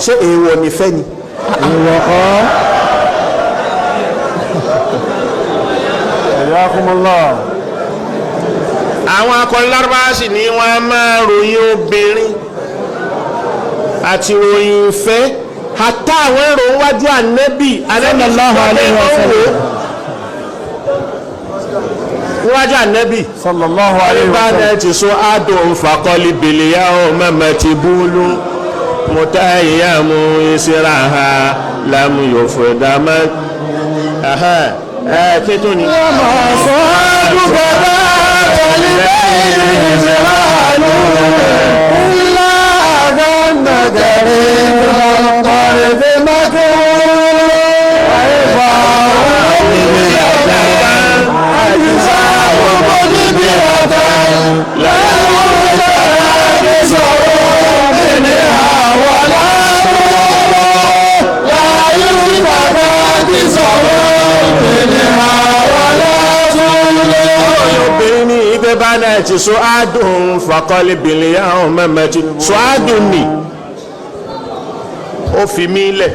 Ṣé èèwọ̀ nífẹ́ ni? Ìwọ̀ kọ́. Hayyakumullah. Àwọn akọrin lárúbáwá sì ni wọ́n máa ròyìn obìnrin àti ròyìn ìfẹ́, àtà àwọn èrò wájú ànẹ́bì. Ànẹ́bì Sallallahu alayhi wa sallam. Níwájú ànẹ́bì Sallallahu alayhi wa sallam. bá ti sọ adùn fàkọlì bìlìyà ó mẹ́mẹ́ ti búlú mutayiyamu isiraha lam yufdama ẹ kí tó ni. Obìnrin ní ìgbé bá náà ti sọ adùn fàkọlì bìlìyà ó mẹ́mẹ́ ti sọ adùn ni ó fi mí lẹ̀.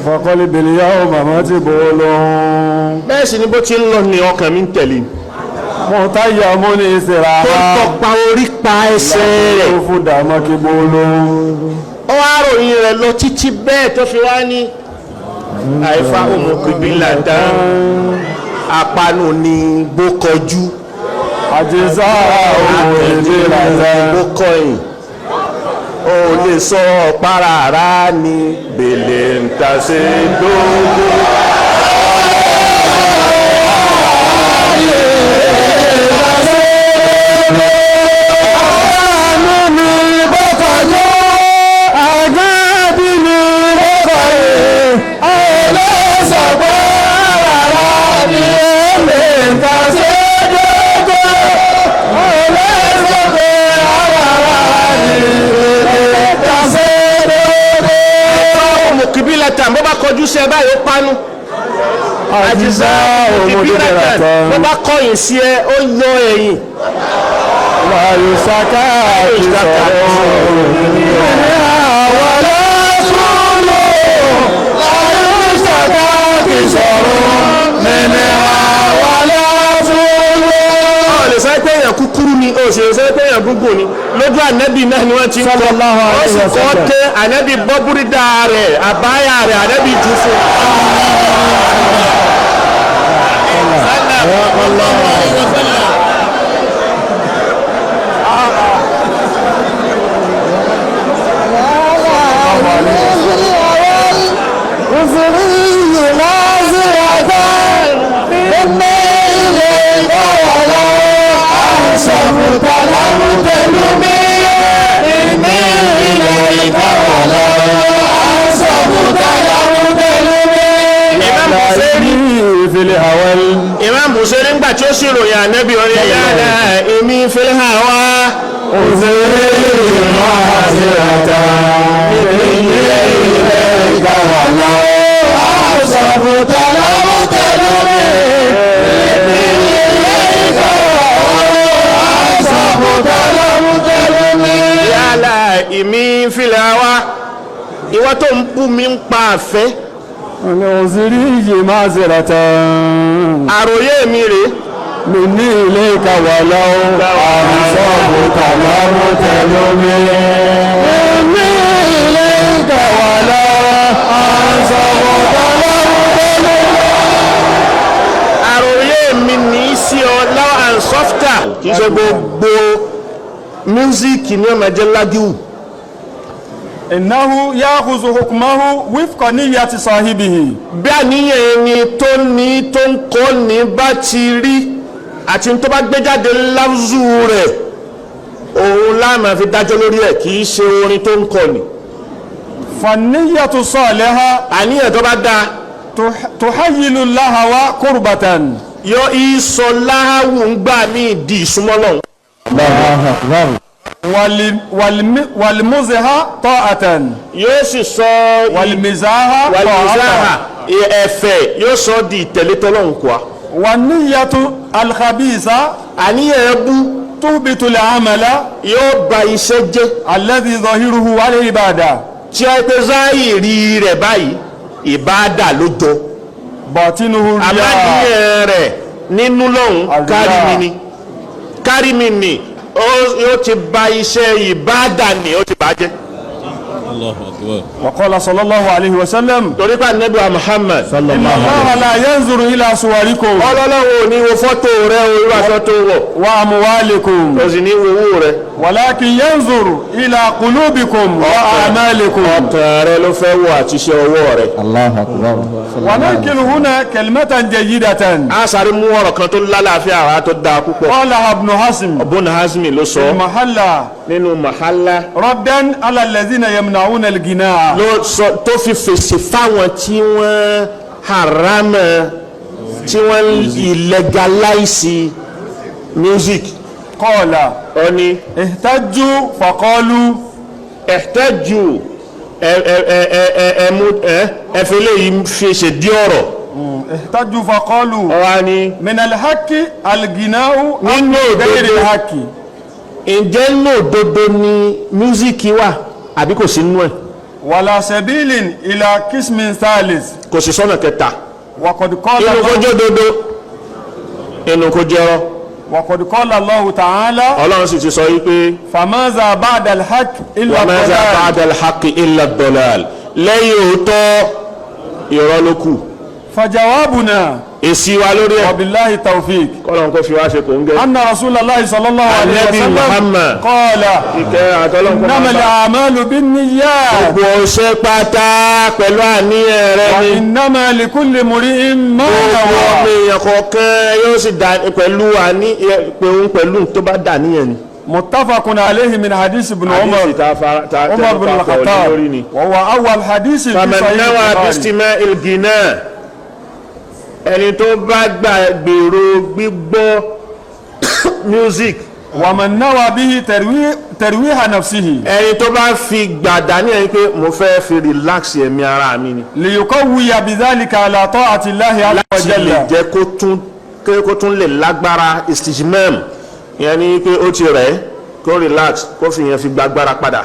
Faqali bil yawma matbulun. Bẹ́ẹ̀ sì ni bó ti ń lọ ní ọkàn mi ń tẹ̀lé. Mutayyamun Tó ń isiraha. tọpa orí pa ẹsẹ̀ rẹ̀. Yufda makbulun. Ó wá ròyìn rẹ̀ lọ títí bẹ́ẹ̀ tó fi wá ní àìfà òmùkìbílà dán apanu ni bó kọjú. Ajza'u ijlatan. Bó kọyìn, ó lè sọ pàràrà ní bèlè ń tàṣe dógún. Òmùkìbílà tàn, bó bá kọjú sí ẹ báyìí, ó panu. Àjíṣà òmùkìbílà tàn, bó bá kọyìn sí ẹ, ó yọ ẹ̀yìn. Wàyùsàkà ìsọ̀rọ̀. Ó lè sọ pé èèyàn kúkúrú ni, ó sì lè sọ pé èèyàn gúngùn ni. Lójú ànẹ́bì náà ni wọ́n ti ń kọ́, Sallallahu ó alayhi sì wa kọ́ sallam. tẹ́ ànẹ́bì bọ́búrídà rẹ̀, àbáyà rẹ̀, ànẹ́bì jù fún. Ó sì ròyìn ànábì orin yára èmi fẹ́lẹ́ hàn wá. Òṣèré máa ṣe ràtà ilé ilé ìgbà wà lọ́wọ́. Àṣàbùtà lọ́wọ́ tẹ̀lé mi. Ilé ìgbà wà lọ́wọ́. Àṣàbùtà lọ́wọ́ tẹ̀lé mi. Yálà èmi fẹ́lẹ́ hàn wá. Ìwọ tó ń bú mi ń pa àfẹ́. Òṣèré yìí máa ṣe ràtà. Àròyé mi rèé. Mi ní ilé ìka wà lọ́wọ́. Àṣàbùtà lọ́wọ́ tẹ̀lé mi. Ní ilé ìgbà wà lọ́wọ́. Àṣàbùtà lọ́wọ́ tẹ̀lé mi. Àròyé mi ní í sí ọ láwọn and softer. Kì í ṣe gbogbo mísíkì ní ọmọ ẹjẹ lágíwù. إنه يأخذ حكمه وفق نية صاحبه. Bí àníyàn ẹni tó ní tó ń kọ́ ní bá ti rí àti tó bá gbé jáde láwùzù rẹ̀, òun la máa fi dájọ́ lórí ẹ̀. Kì í ṣe orin tó ń kọ́ ni. فالنية الصالحة Àníyàn tó bá dáa تحيل اللهو قربة. yọ ìsọ láhàwù ń gbà mí di ìsúnmọ́ lọ́hùn. Allahu Akbar. والمزح طاعة. Yóò sì sọ والمزاح wàlúùsáhà طاعة. ẹ̀fẹ̀ yóò sọ di ìtẹ̀lé tọ́lọ́hùn kọ́. والنية الخبيثة Àníyàn ẹbú تهبط العمل yóò ba iṣẹ́ jẹ́ الذي ظاهره على العبادة. tí a pé záìrí rẹ̀ báyìí ìbáàdà ló jọ. باطنه الرياء. Àmàníyàn rẹ̀ nínú lọ́hùn Àríyá. kárí mi ni, kárí mi ni, ó ti ba iṣẹ́ ìbáàdà ni, ó ti bàjẹ́. وقال صلى الله عليه وسلم: Torí pé Ànábì wa Muhammad إن الله لا ينظر إلى صوركم ọlọ́lọ́wọ́ ò ní wo fọ́tò rẹ o, irú aṣọ tó wọ̀, وأموالكم، kò sì ní wo owó rẹ. ولكن ينظر إلى قلوبكم وأعمالكم. Ọkàn rẹ ló fẹ́ wọ àti iṣẹ́ ọwọ́ rẹ. Allahu Akbar. وننقل هنا كلمة جيدة A sáré mú ọ̀rọ̀ kan tó lálàáfíà ara tó dáa púpọ̀. قالها ابن حزم Ibn Hazmi ló sọ المحلة nínú Mahalla ردا على الذين يمنعون الغناء. Ló sọ tó fi fèsì fáwọn tí wọ́n harama, tí wọ́n illegalize music. قال: Ó ní احتجوا فقالوا: ihtaju, ẹ ẹ ẹ ẹ ẹ ẹ mú ẹ ẹ fi léyìí fi ṣe dí ọ̀rọ̀. احتجوا فقالوا: Ọ̀wá ni من الحق الغناء nínú غير òdodo الحق؟ Ǹjẹ́ nínú òdodo ni music wà àbí kò sí nínú ẹ̀? ولا سبيل إلى قسم ثالث. Kò sí sọ́nà kẹta. وقد قال Inú kó الله jẹ́ òdodo, inú kó jẹ́rọ́. وقد قال الله تعالى: Ọlọ́run sì ti sọ yí pé: فماذا بعد الحق إلا وماذا الضلال. بعد الحق إلا الضلال. Lẹ́yìn òótọ́, irọ́ ló kù. فجوابنا Èsì wa lórí ẹ̀, وبالله التوفيق، kọ́lọ́n kó fi wá ṣe kò ń gẹ́. أن رسول الله صلى الله عليه Ànábì وسلم Muhammad قال: ìkẹ́ àtọ́lọ́n kó إنما máa bá. الأعمال بالنيات، Gbogbo ọṣẹ́ pátá pẹ̀lú àníyàn rẹ ni. وإنما لكل امرئ ما Gbogbo ọmọ نوى. èèyàn kọ̀ọ̀kan yóò sì dà pẹ̀lú àní pẹ̀lú pẹ̀lú tó bá dà níyàn ni. متفق عليه من حديث ابن عمر Àdìsí tá a fara tá a عمر بن tẹnu papọ̀ الخطاب، lórí ni. وهو أول حديث في فمن صحيح نوى البخاري. باستماع الغناء، ẹni tó bá gbà gbèrò gbígbọ́ music, ومن نوى به ترويح نفسه، ẹni tó bá fi gbàdá ní ẹni pé mo fẹ́ fi relax ẹ̀mí ara mi ni, ليقوي بذلك على طاعة الله عز láti lè وجل، jẹ́ kó tún lè lágbára istijmam, ìyẹn ni pé ó ti rẹ̀ kó relax, kó fi yẹn fi gbàgbára padà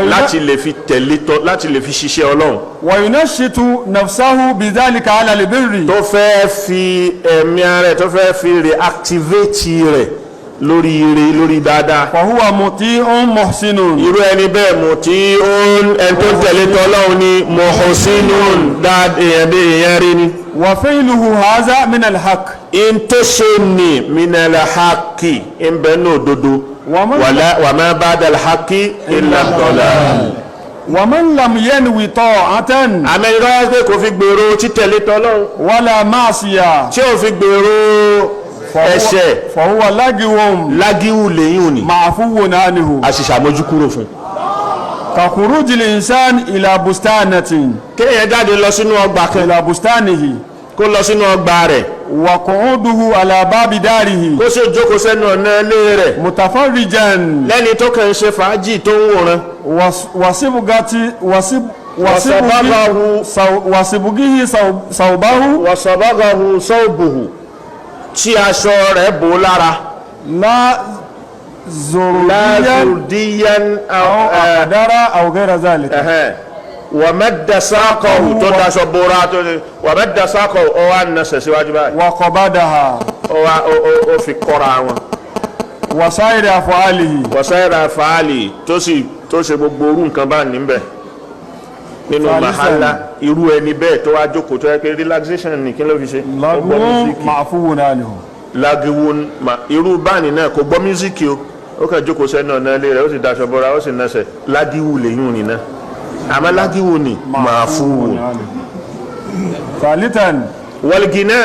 láti lè fi tẹ̀lé tọ́, láti lè fi ṣiṣẹ́ Ọlọ́run, وينشط نفسه بذلك على البر، tó fẹ́ fi ẹ̀mí ara ẹ̀, tó fẹ́ fi reactivate rẹ̀ lórí ire, lórí dáadáa, فهو مطيع محسن. Irú ẹni bẹ́ẹ̀ mú tí ó ń ẹni tó ń tẹ̀lé tọ́lọ́run ni, muhsinun, dáadáa èèyàn bí èèyàn rí ni. وفعله هذا من الحق. In tó ṣe ní minal haqqi ń bẹ ní òdodo. Wa ma ba'dal haqqi illa dalal. ومن لم ينوي طاعة Àmẹ́ni tó yẹ pé kò fi gbèrò títẹ̀lé tọ́lọ́run ولا معصية، tí ò fi gbèrò ẹ̀ṣẹ̀، فهو لغو lágíwù lẹ́yìn òní معفو عنه. A sì ṣàmójúkúrò fún. كخروج الإنسان إلى بستانة Kéèyàn jáde lọ sínú ọgbà kan إلى بستانه kó lọ sínú ọgbà rẹ̀. وقعوده على باب داره Kó sì jókòó sẹ́nu ọ̀nà ilé rẹ̀ متفرجا lẹ́ni tó kàn ń ṣe fàájì tó ń wòran. وصبغة وصب وصبغه وصبغه ثوبه Wàsàbàgàhù sọ́ọ̀bùhù, tí aṣọ rẹ̀ bò lára. لا زروديا Láàzùdíyàn. أو أقدر أو غير ذلك. Wàmẹ́dà sákọ̀hù, tó daṣọ bora tó ní wàmẹ́dà sákọ̀hù, ó wá nasẹ̀ síwájú báyìí. وقبضها Ó wá ó fi kọ́ra wọn. وسائر أفعاله. Wàsáyẹ̀rà fàálì, tó sì tó ṣe gbogbo orú nǹkan bá níbẹ̀ nínú Salisan. màhálà, irú ẹni bẹ́ẹ̀ tó wá jókòó tó yẹ pé relaxation ní, kí ló fi ṣe? Ó gbọ́ لغو mísíkì. معفو عنه. Lágiwo ma irú báàní náà kò gbọ́ mísíkì o, ó kàn jókòó sẹ́nu ọ̀nà ilé rẹ̀, ó sì daṣọ bọ́ra, ó sì nẹsẹ̀, lágiwo lèyún nìna, àmọ́ lágiwo ni màá fún wò. ثالثا. Wàlgínà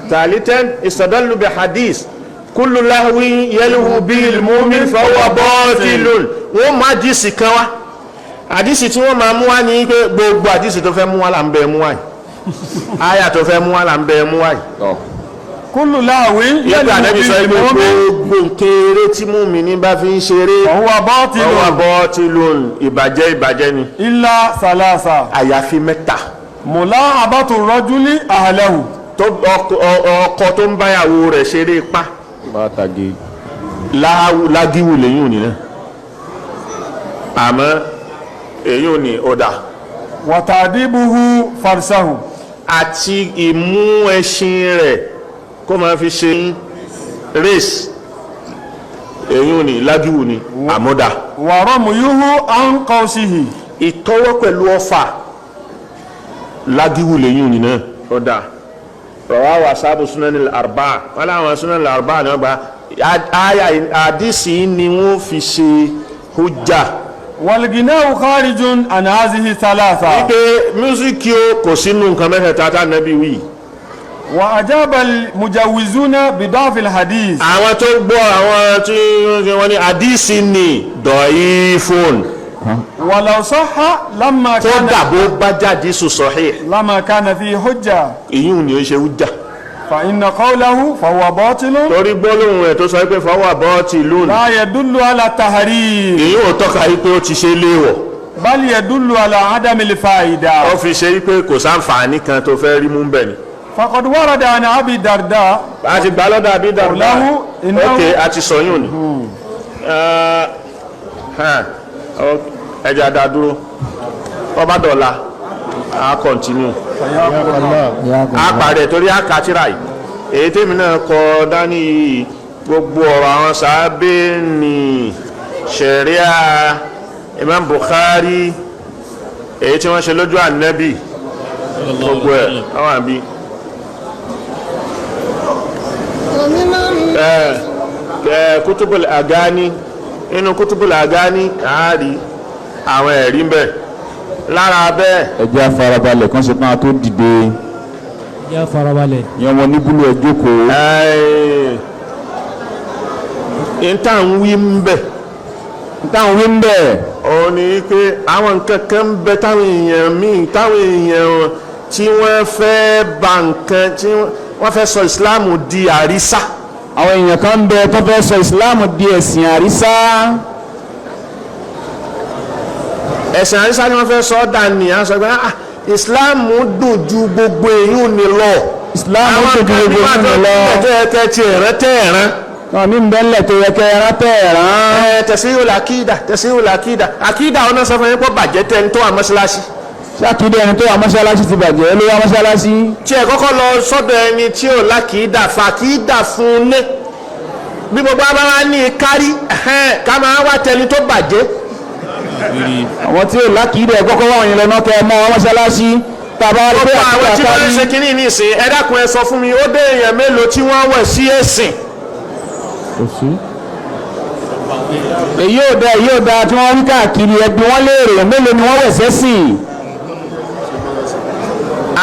tàlítẹ́n istadallu bi hadith kullu lahwi yalhu bil mu'min fahuwa batilun. Wọ́n mú àdìsí kan wá, àdìsí tí wọ́n máa mú wá ní pé gbogbo àdìsí tó fẹ́ mú wá là ń bẹ mú wá yìí, àyà tó fẹ́ mú wá là ń bẹ mú wá yìí. كل لهو Yẹ́pẹ́ ànábì sọ يلهو pé به المؤمن gbogbo nkéré tí mùmínì bá fi ń ṣeré فهو باطل. ọwọ́ batilun, ìbàjẹ́ ìbàjẹ́ ni. إلا ثلاثة. Àyàfi mẹ́ta. ملاعبة الرجل أهله. Tó ọkọ tó ń báyàwó rẹ̀ ṣeré pa Bàtàgé. Lágíwù lèyìn òní náà, àmọ́ èyí ò ní ọ̀dà. وتأديبه فرسه. Àti ìmú ẹṣin rẹ̀ kó máa fi ṣe race, èyí ò ní lágíwù ni, àmọ́dá. ورميه عن قوسه. Ìtọ́wọ́ pẹ̀lú ọfà, lágíwù lèyìn òní náà, ọ̀dà. Rọ̀wá wà sábù sunan al-arba, wọn láwọn sunan al-arba ni wọ́n gba àyà àdìsí ni wọ́n fi ṣe hujja. والغناء خارج عن هذه الثلاثة. Pé mísíkì o kò sínú nǹkan mẹ́tẹ̀ẹ̀ta tá nẹ́bí wí. وأجاب المجوزون بضعف الحديث. Àwọn tó gbọ́, àwọn tí wọ́n ní àdìsí ni dọ̀ífòn. ولو صح لما كان Kódà bó bá jáde sùn sahih, لما كان فيه حجة. ìyún ni ó ṣe hujja. فإن قوله فهو باطل Torí gbólóhùn rẹ̀ tó sọ pé fọwọ́ bọ́ọ̀tì lónìí, لا يدل على التحريم. èyí ò tọ́ka yí pé ó ti ṣe léèwọ̀. بل يدل على عدم الفائدة. Ó fi ṣe wípé kò sáǹfààní kan tó fẹ́ rí mú bẹ̀ ni. فقد ورد عن أبي الدرداء A ti gbà lọ́dọ̀ àbí dàrúdà. Ọ̀làhù iná- Ok, a ti sọ yún ni. Ẹja dá dúró, ọba dọ̀la a continue, a parẹ́ torí a kà tírà yìí, èyí tèmi náà kọ dání yìí, gbogbo ọ̀rọ̀ àwọn sàábé ní ṣẹ̀ríà Imam Bukhari, èyí tí wọ́n ṣe lójú ànábì, gbogbo ẹ̀ àwọn àbí kútùbùl àgáni, inú kútùbùl àgáni àárí àwọn ẹ̀rí ń bẹ lára bẹ́ẹ̀. Ẹ jẹ́ àfarabalẹ̀ kan ṣe tán a tó dìde. Jẹ́ farabalẹ̀. Ìyẹn wọn ní búlù, ẹ jókòó. Ìta ń wí ń bẹ Táwọn wí ń bẹ̀. Òun ni pé àwọn nǹkan kan ń bẹ táwọn èèyàn míì, táwọn èèyàn tí wọ́n fẹ́ ba nǹkan, tí wọ́n fẹ́ sọ ìsìláàmù di àrísà. Àwọn èèyàn kan ń bẹ tó fẹ́ sọ ìsìláàmù di ẹ̀sìn àrísá. Ẹ̀sìn àrísà ni wọ́n fẹ́ sọ ọ́ dà ní à ń sọ pé ah, ìsìláàmù dùn ju gbogbo èyí ní lọ. Ìsìláàmù dùn ju gbogbo èyí ní lọ. Àwọn kan tẹ́ ti ẹ̀rẹ́ tẹ́ ẹ̀rán. Náà ní bẹ́ńlẹ̀ tó yẹ kẹ́ ẹran tẹ́ ẹ̀rán. Ẹ tẹ̀síwò làkìdà, tẹ̀síwò làkìdà, àkìdà ọ̀nà sọ fún yín pé bàjẹ́ tẹ́ ń tó àmọ́ṣáláṣí. Ṣáàkìdí ẹni tó wà mọ́ṣáláṣí ti bàjẹ́ ló wà mọ́ṣáláṣí. Tí ẹ kọ́kọ́ lọ sọ́dọ̀ ẹni tí ò lákìídà, fàkìídà fún un ní bí gbogbo abá wa ní kárí ẹ̀hẹ́n, ká máa wá tẹni tó bàjẹ́. Àwọn tí ò lákìídà, ẹ kọ́kọ́ wà wọ̀nyí lọ́nà kẹ́ ẹ mọ́ wọn mọ́ṣáláṣí tá a bá wá rí pé Gbogbo àwọn tí àkìídà wọ́n ń kárí. ṣe kínní ní ìsìn, ẹ dákun, ẹ sọ fún mi, ó dé èèyàn mélòó tí wọ́n wẹ̀ sí ẹ̀sìn? Èyí ò da, èyí ò da tí wọ́n wí káàkiri, ẹbí wọ́n léèrè, mélòó ni wọ́n wẹ̀ sẹ́sìn?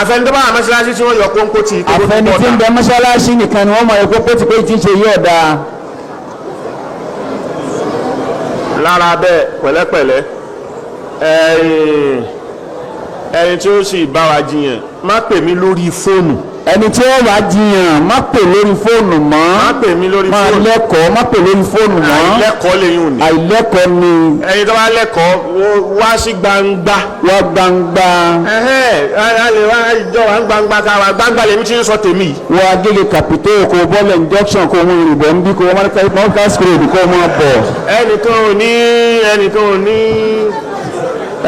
Àfẹni tó bá wà mọ́ṣáláṣí tí wọ́n yọ kónkó tì í kó tó Àfẹni tí ń bọ̀. bẹ mọ́ṣáláṣí nìkan ni wọ́n mọ̀ ẹ̀kọ́ pé tí pé tí ń ṣe yóò da. Lára bẹ́ẹ̀, pẹ̀lẹ́pẹ̀lẹ́, ẹ̀yìn ẹni tí ó sì bá wa jiyàn, má pè mí lórí fóònù. Ẹni tí ó bá jiyàn, má pè lórí fóònù mọ́. Má pè mí lórí Máa fóònù. lẹ́kọ̀ọ́, má pè lórí fóònù mọ́. Àìlẹ́kọ̀ọ́ lẹ́yìn òní. Àìlẹ́kọ̀ọ́ ni. Ẹni tó bá lẹ́kọ̀ọ́, wá sí gbangba. Wá gbangba. Ẹhẹ́n, a lè wá jọ wá gbangba, ká wá gbangba lèmi tí ń sọ tèmi yìí. Wọ Agége Kàpító, kó bọ́ọ̀lù junction, kó mú ìrìbọ̀ ń bí, kó mọ́kàs road, kó mọ́ bọ̀. Ẹnìkan ò ní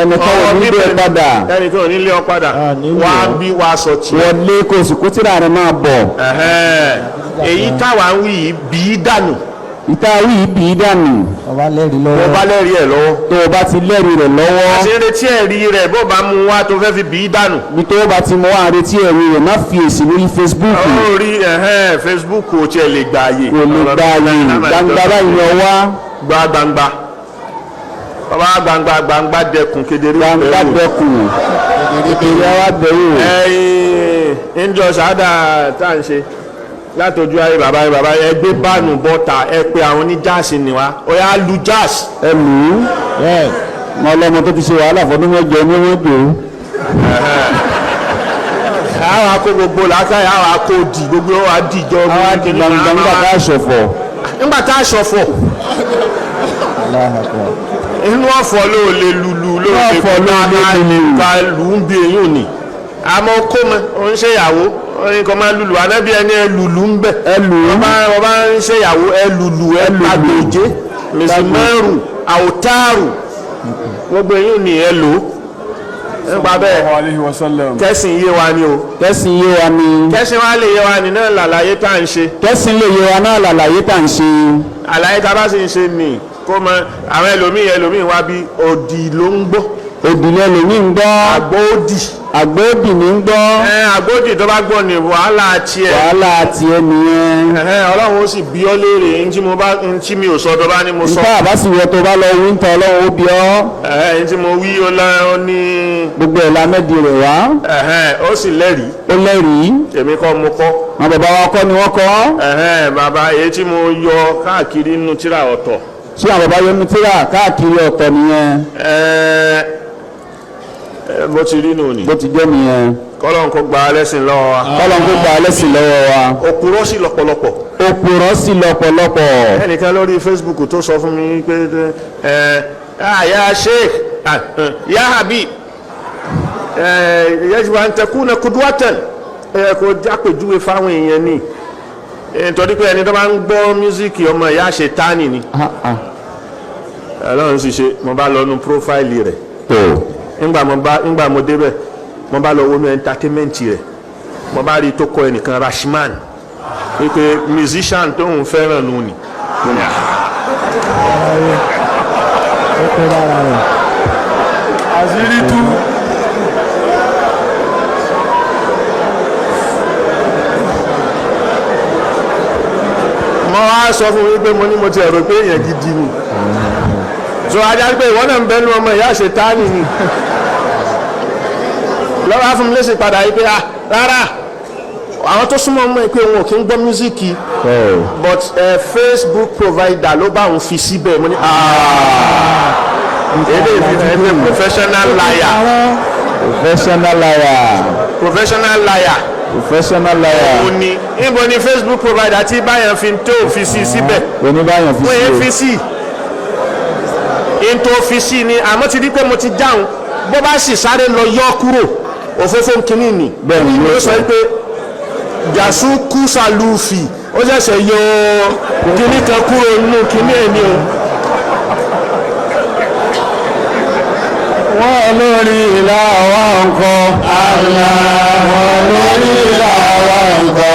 Ẹnìkan ò ní bẹ́ẹ̀ padà. Ẹnìkan ò ní lé ọ padà. Ah, ní Wá lé ọ. bí wàá sọ tiẹ̀. Wọlé, kó sì kó tíra rẹ̀ máa bọ̀. Ẹhẹ́n, èyí táwa ń wí yìí, bí í dànù. Ìta wí yìí, bì í dànù. Ọba lẹ́rìí Mo lọ́wọ́. bá lẹ́rìí ẹ̀ lọ́wọ́. Tó o bá ti lẹ́rìí rẹ̀ lọ́wọ́. A ṣe ń retí ẹ̀rí rẹ̀, bó bá mú wá tó fẹ́ fi bí í dànù. Bí tó o bá ti mọ wá retí ẹ̀rí rẹ̀, má fi èsì lórí Facebook. Ó rí, ẹ̀hẹ́n, Facebook ò tiẹ̀ lè gbà àyè. Kò lè gba àyè. Gbangba báyìí ni ọ wá. Gba gbangba, bàbá, gbangba gbangba dẹkùn kedere. Gbangba bẹ̀rù. dẹkùn kedere wá bẹ̀rù. Ẹ̀yin ńjọ sáádà tá à ń ṣe látọjú ayé bàbá yẹn, bàbá yẹn, ẹ gbé báànù bọ́ta, ẹ pé àwọn oní jazz ni wá, ó yá lu jazz. Ẹ lù ú mọ ọlọ́mọ tó ti ṣe wàhálà fọdún 8 ní wọ́n dò ó. Àwọn akó gbogbo làákàyè, àwọn akó di gbogbo wa dìjọ. Àwọn àti gbangba nígbà tá a ṣọ̀fọ̀. Nígbà tá a ṣọ̀fọ̀, inú ọ̀fọ̀ ló lè lulu, ló lè Ọ̀fọ̀ ló lè lulu. ká lù ú bí eyín òní, àmọ́ kó mọ ò ń ṣèyàwó, ó ní kó máa lulu ànábì, ẹni ẹ lulu ń bẹ̀. Ẹ lù ú. Ọba ń ṣèyàwó, ẹ lulu, ẹ pàgbèjé mẹsìmẹ́rù àwòtáàrù, gbogbo eyín òní ẹ lò ó nípa bẹ́ẹ̀. Alayhi wa sallam. Kẹ́sìn yé wa ni o. Kẹ́sìn yé wa ni. Kẹ́sìn wa lè yé wa ni náà làlàyé tá à ń ṣe. Kẹ́sìn lè yé wa náà làlàyé tá à ń ṣe. Àlàyé tá a bá sì ń ṣe nì kó mọ àwọn ẹlòmíì wá bí òdì ló ń gbọ́. Òdìlẹ̀ lèmi ń gbọ́. Àgbọ̀ òdì. Àgbóòdì ní ń gbọ́. Ẹ àgbódì tó bá gbọ́ ni wàhálà tiẹ̀. Wàhálà tiẹ̀ nìyẹn. Ẹ̀hẹ́n, Ọlọ́run ó sì bí ọ léèrè ní tí mo bá ní tí mi ò sọ tó bá ní mo sọ. Nípa àbá sì wọ tó bá lọ wí ń tọ, Ọlọ́run ó bí ọ. Ẹ̀hẹ́n, ní tí mo wí ó lọ ó ní. Gbogbo ẹ̀ la mẹ́di rẹ̀ wá. Ẹ̀hẹ́n, ó sì lẹ́rìí. Ó lẹ́rìí. Èmi kọ́ mo kọ́. Àwọn bàbá wa kọ́ ni wọ́n kọ́. Ẹ̀hẹ́n, bàbá, èyí tí mo yọ káàkiri nínú tírà ọ̀tọ̀. Ṣé àwọn bàbá yọnu tíra káàkiri ọ̀tọ̀ nìyẹn? Ẹ̀ẹ́ ẹ̀, bó ti rí nù ni. Bó ti jẹ́ nìyẹn. Kọ́lọ́n kó gba lẹ́sìn lọ́wọ́ wa. Kọ́lọ́n kó gba lẹ́sìn lọ́wọ́ wa. Òpùrọ́ sí lọ́pọ̀lọpọ̀. Òpùrọ́ sí lọ́pọ̀lọpọ̀. Ẹnìkan lórí Facebook tó sọ fún mi pé ẹ ya sheikh, ah, ya habib, ẹ yajibu an takuna qudwatan, ẹ kò jápèjúwe fáwọn èèyàn ni, nítorí pé ẹni tó bá ń gbọ́ mísíkì, ọmọ ìyá ṣètánì ni. Ọlọ́run sì ṣe, mo bá lọ nu profile rẹ̀. Tó. Ńgbà mo débẹ̀, mo bá lọ wọnú entertainment rẹ̀, mo bá rí i tó kọ ẹnìkan Rashman, wípé musician tóun fẹ́ràn nù ni. Mo ní, "Ah." Ó pẹ́ lára rẹ̀. Àṣírí tú. Mo wá sọ fún mi pé mo ní mo ti ẹ̀rọ pé èèyàn gidi ni, so ajá pé ìwọ náà ń bẹnu ọmọ ìyá ṣètánì ni. Lọ́wọ́ fún mi léṣe padà yìí pé, ah, rárá, àwọn tó súnmọ́ ọmọ yìí pé òun ò kí ń gbọ́ mísíkì, but Facebook provider ló bá òun fi síbẹ̀. Mo ní, ah, eléyìí fi hàn pé professional liar. Professional liar. Professional liar. Professional liar. Òun ni, níbo ni Facebook provider tí báyọ̀ fi tó fi sí síbẹ̀? Oníbàyàn fi Wọ́n yẹn sí fi sí n tó fi sí ni, àmọ́ ti di pé mo ti dáhùn, bó bá sì sáré lọ yọ kúrò, òfófó kínní ni. Bẹ́ẹ̀ ni. Ó sọ pé jàsú kúsàlùfì, ó ṣẹ̀ṣẹ̀ yọ kínní kan kúrò nínú kínní ẹ̀ ní o. Wọ́n lórí ìlà wa ń kọ́. Wọ́n lórí ìlà wa ń kọ́.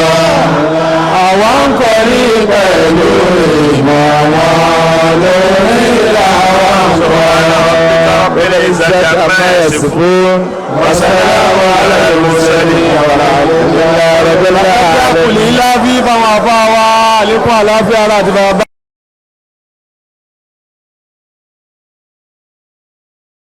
Àwa ń kọ́ ní pẹ̀lú ìmọ̀, wọn lórí ìlà wa ń kọ́. رب العزة عما يصفون وسلام على المرسلين والحمد لله رب العالمين. Kùlì ńlá bí báwọn afá wa, àlékún àlàáfíà ara àti bàbá.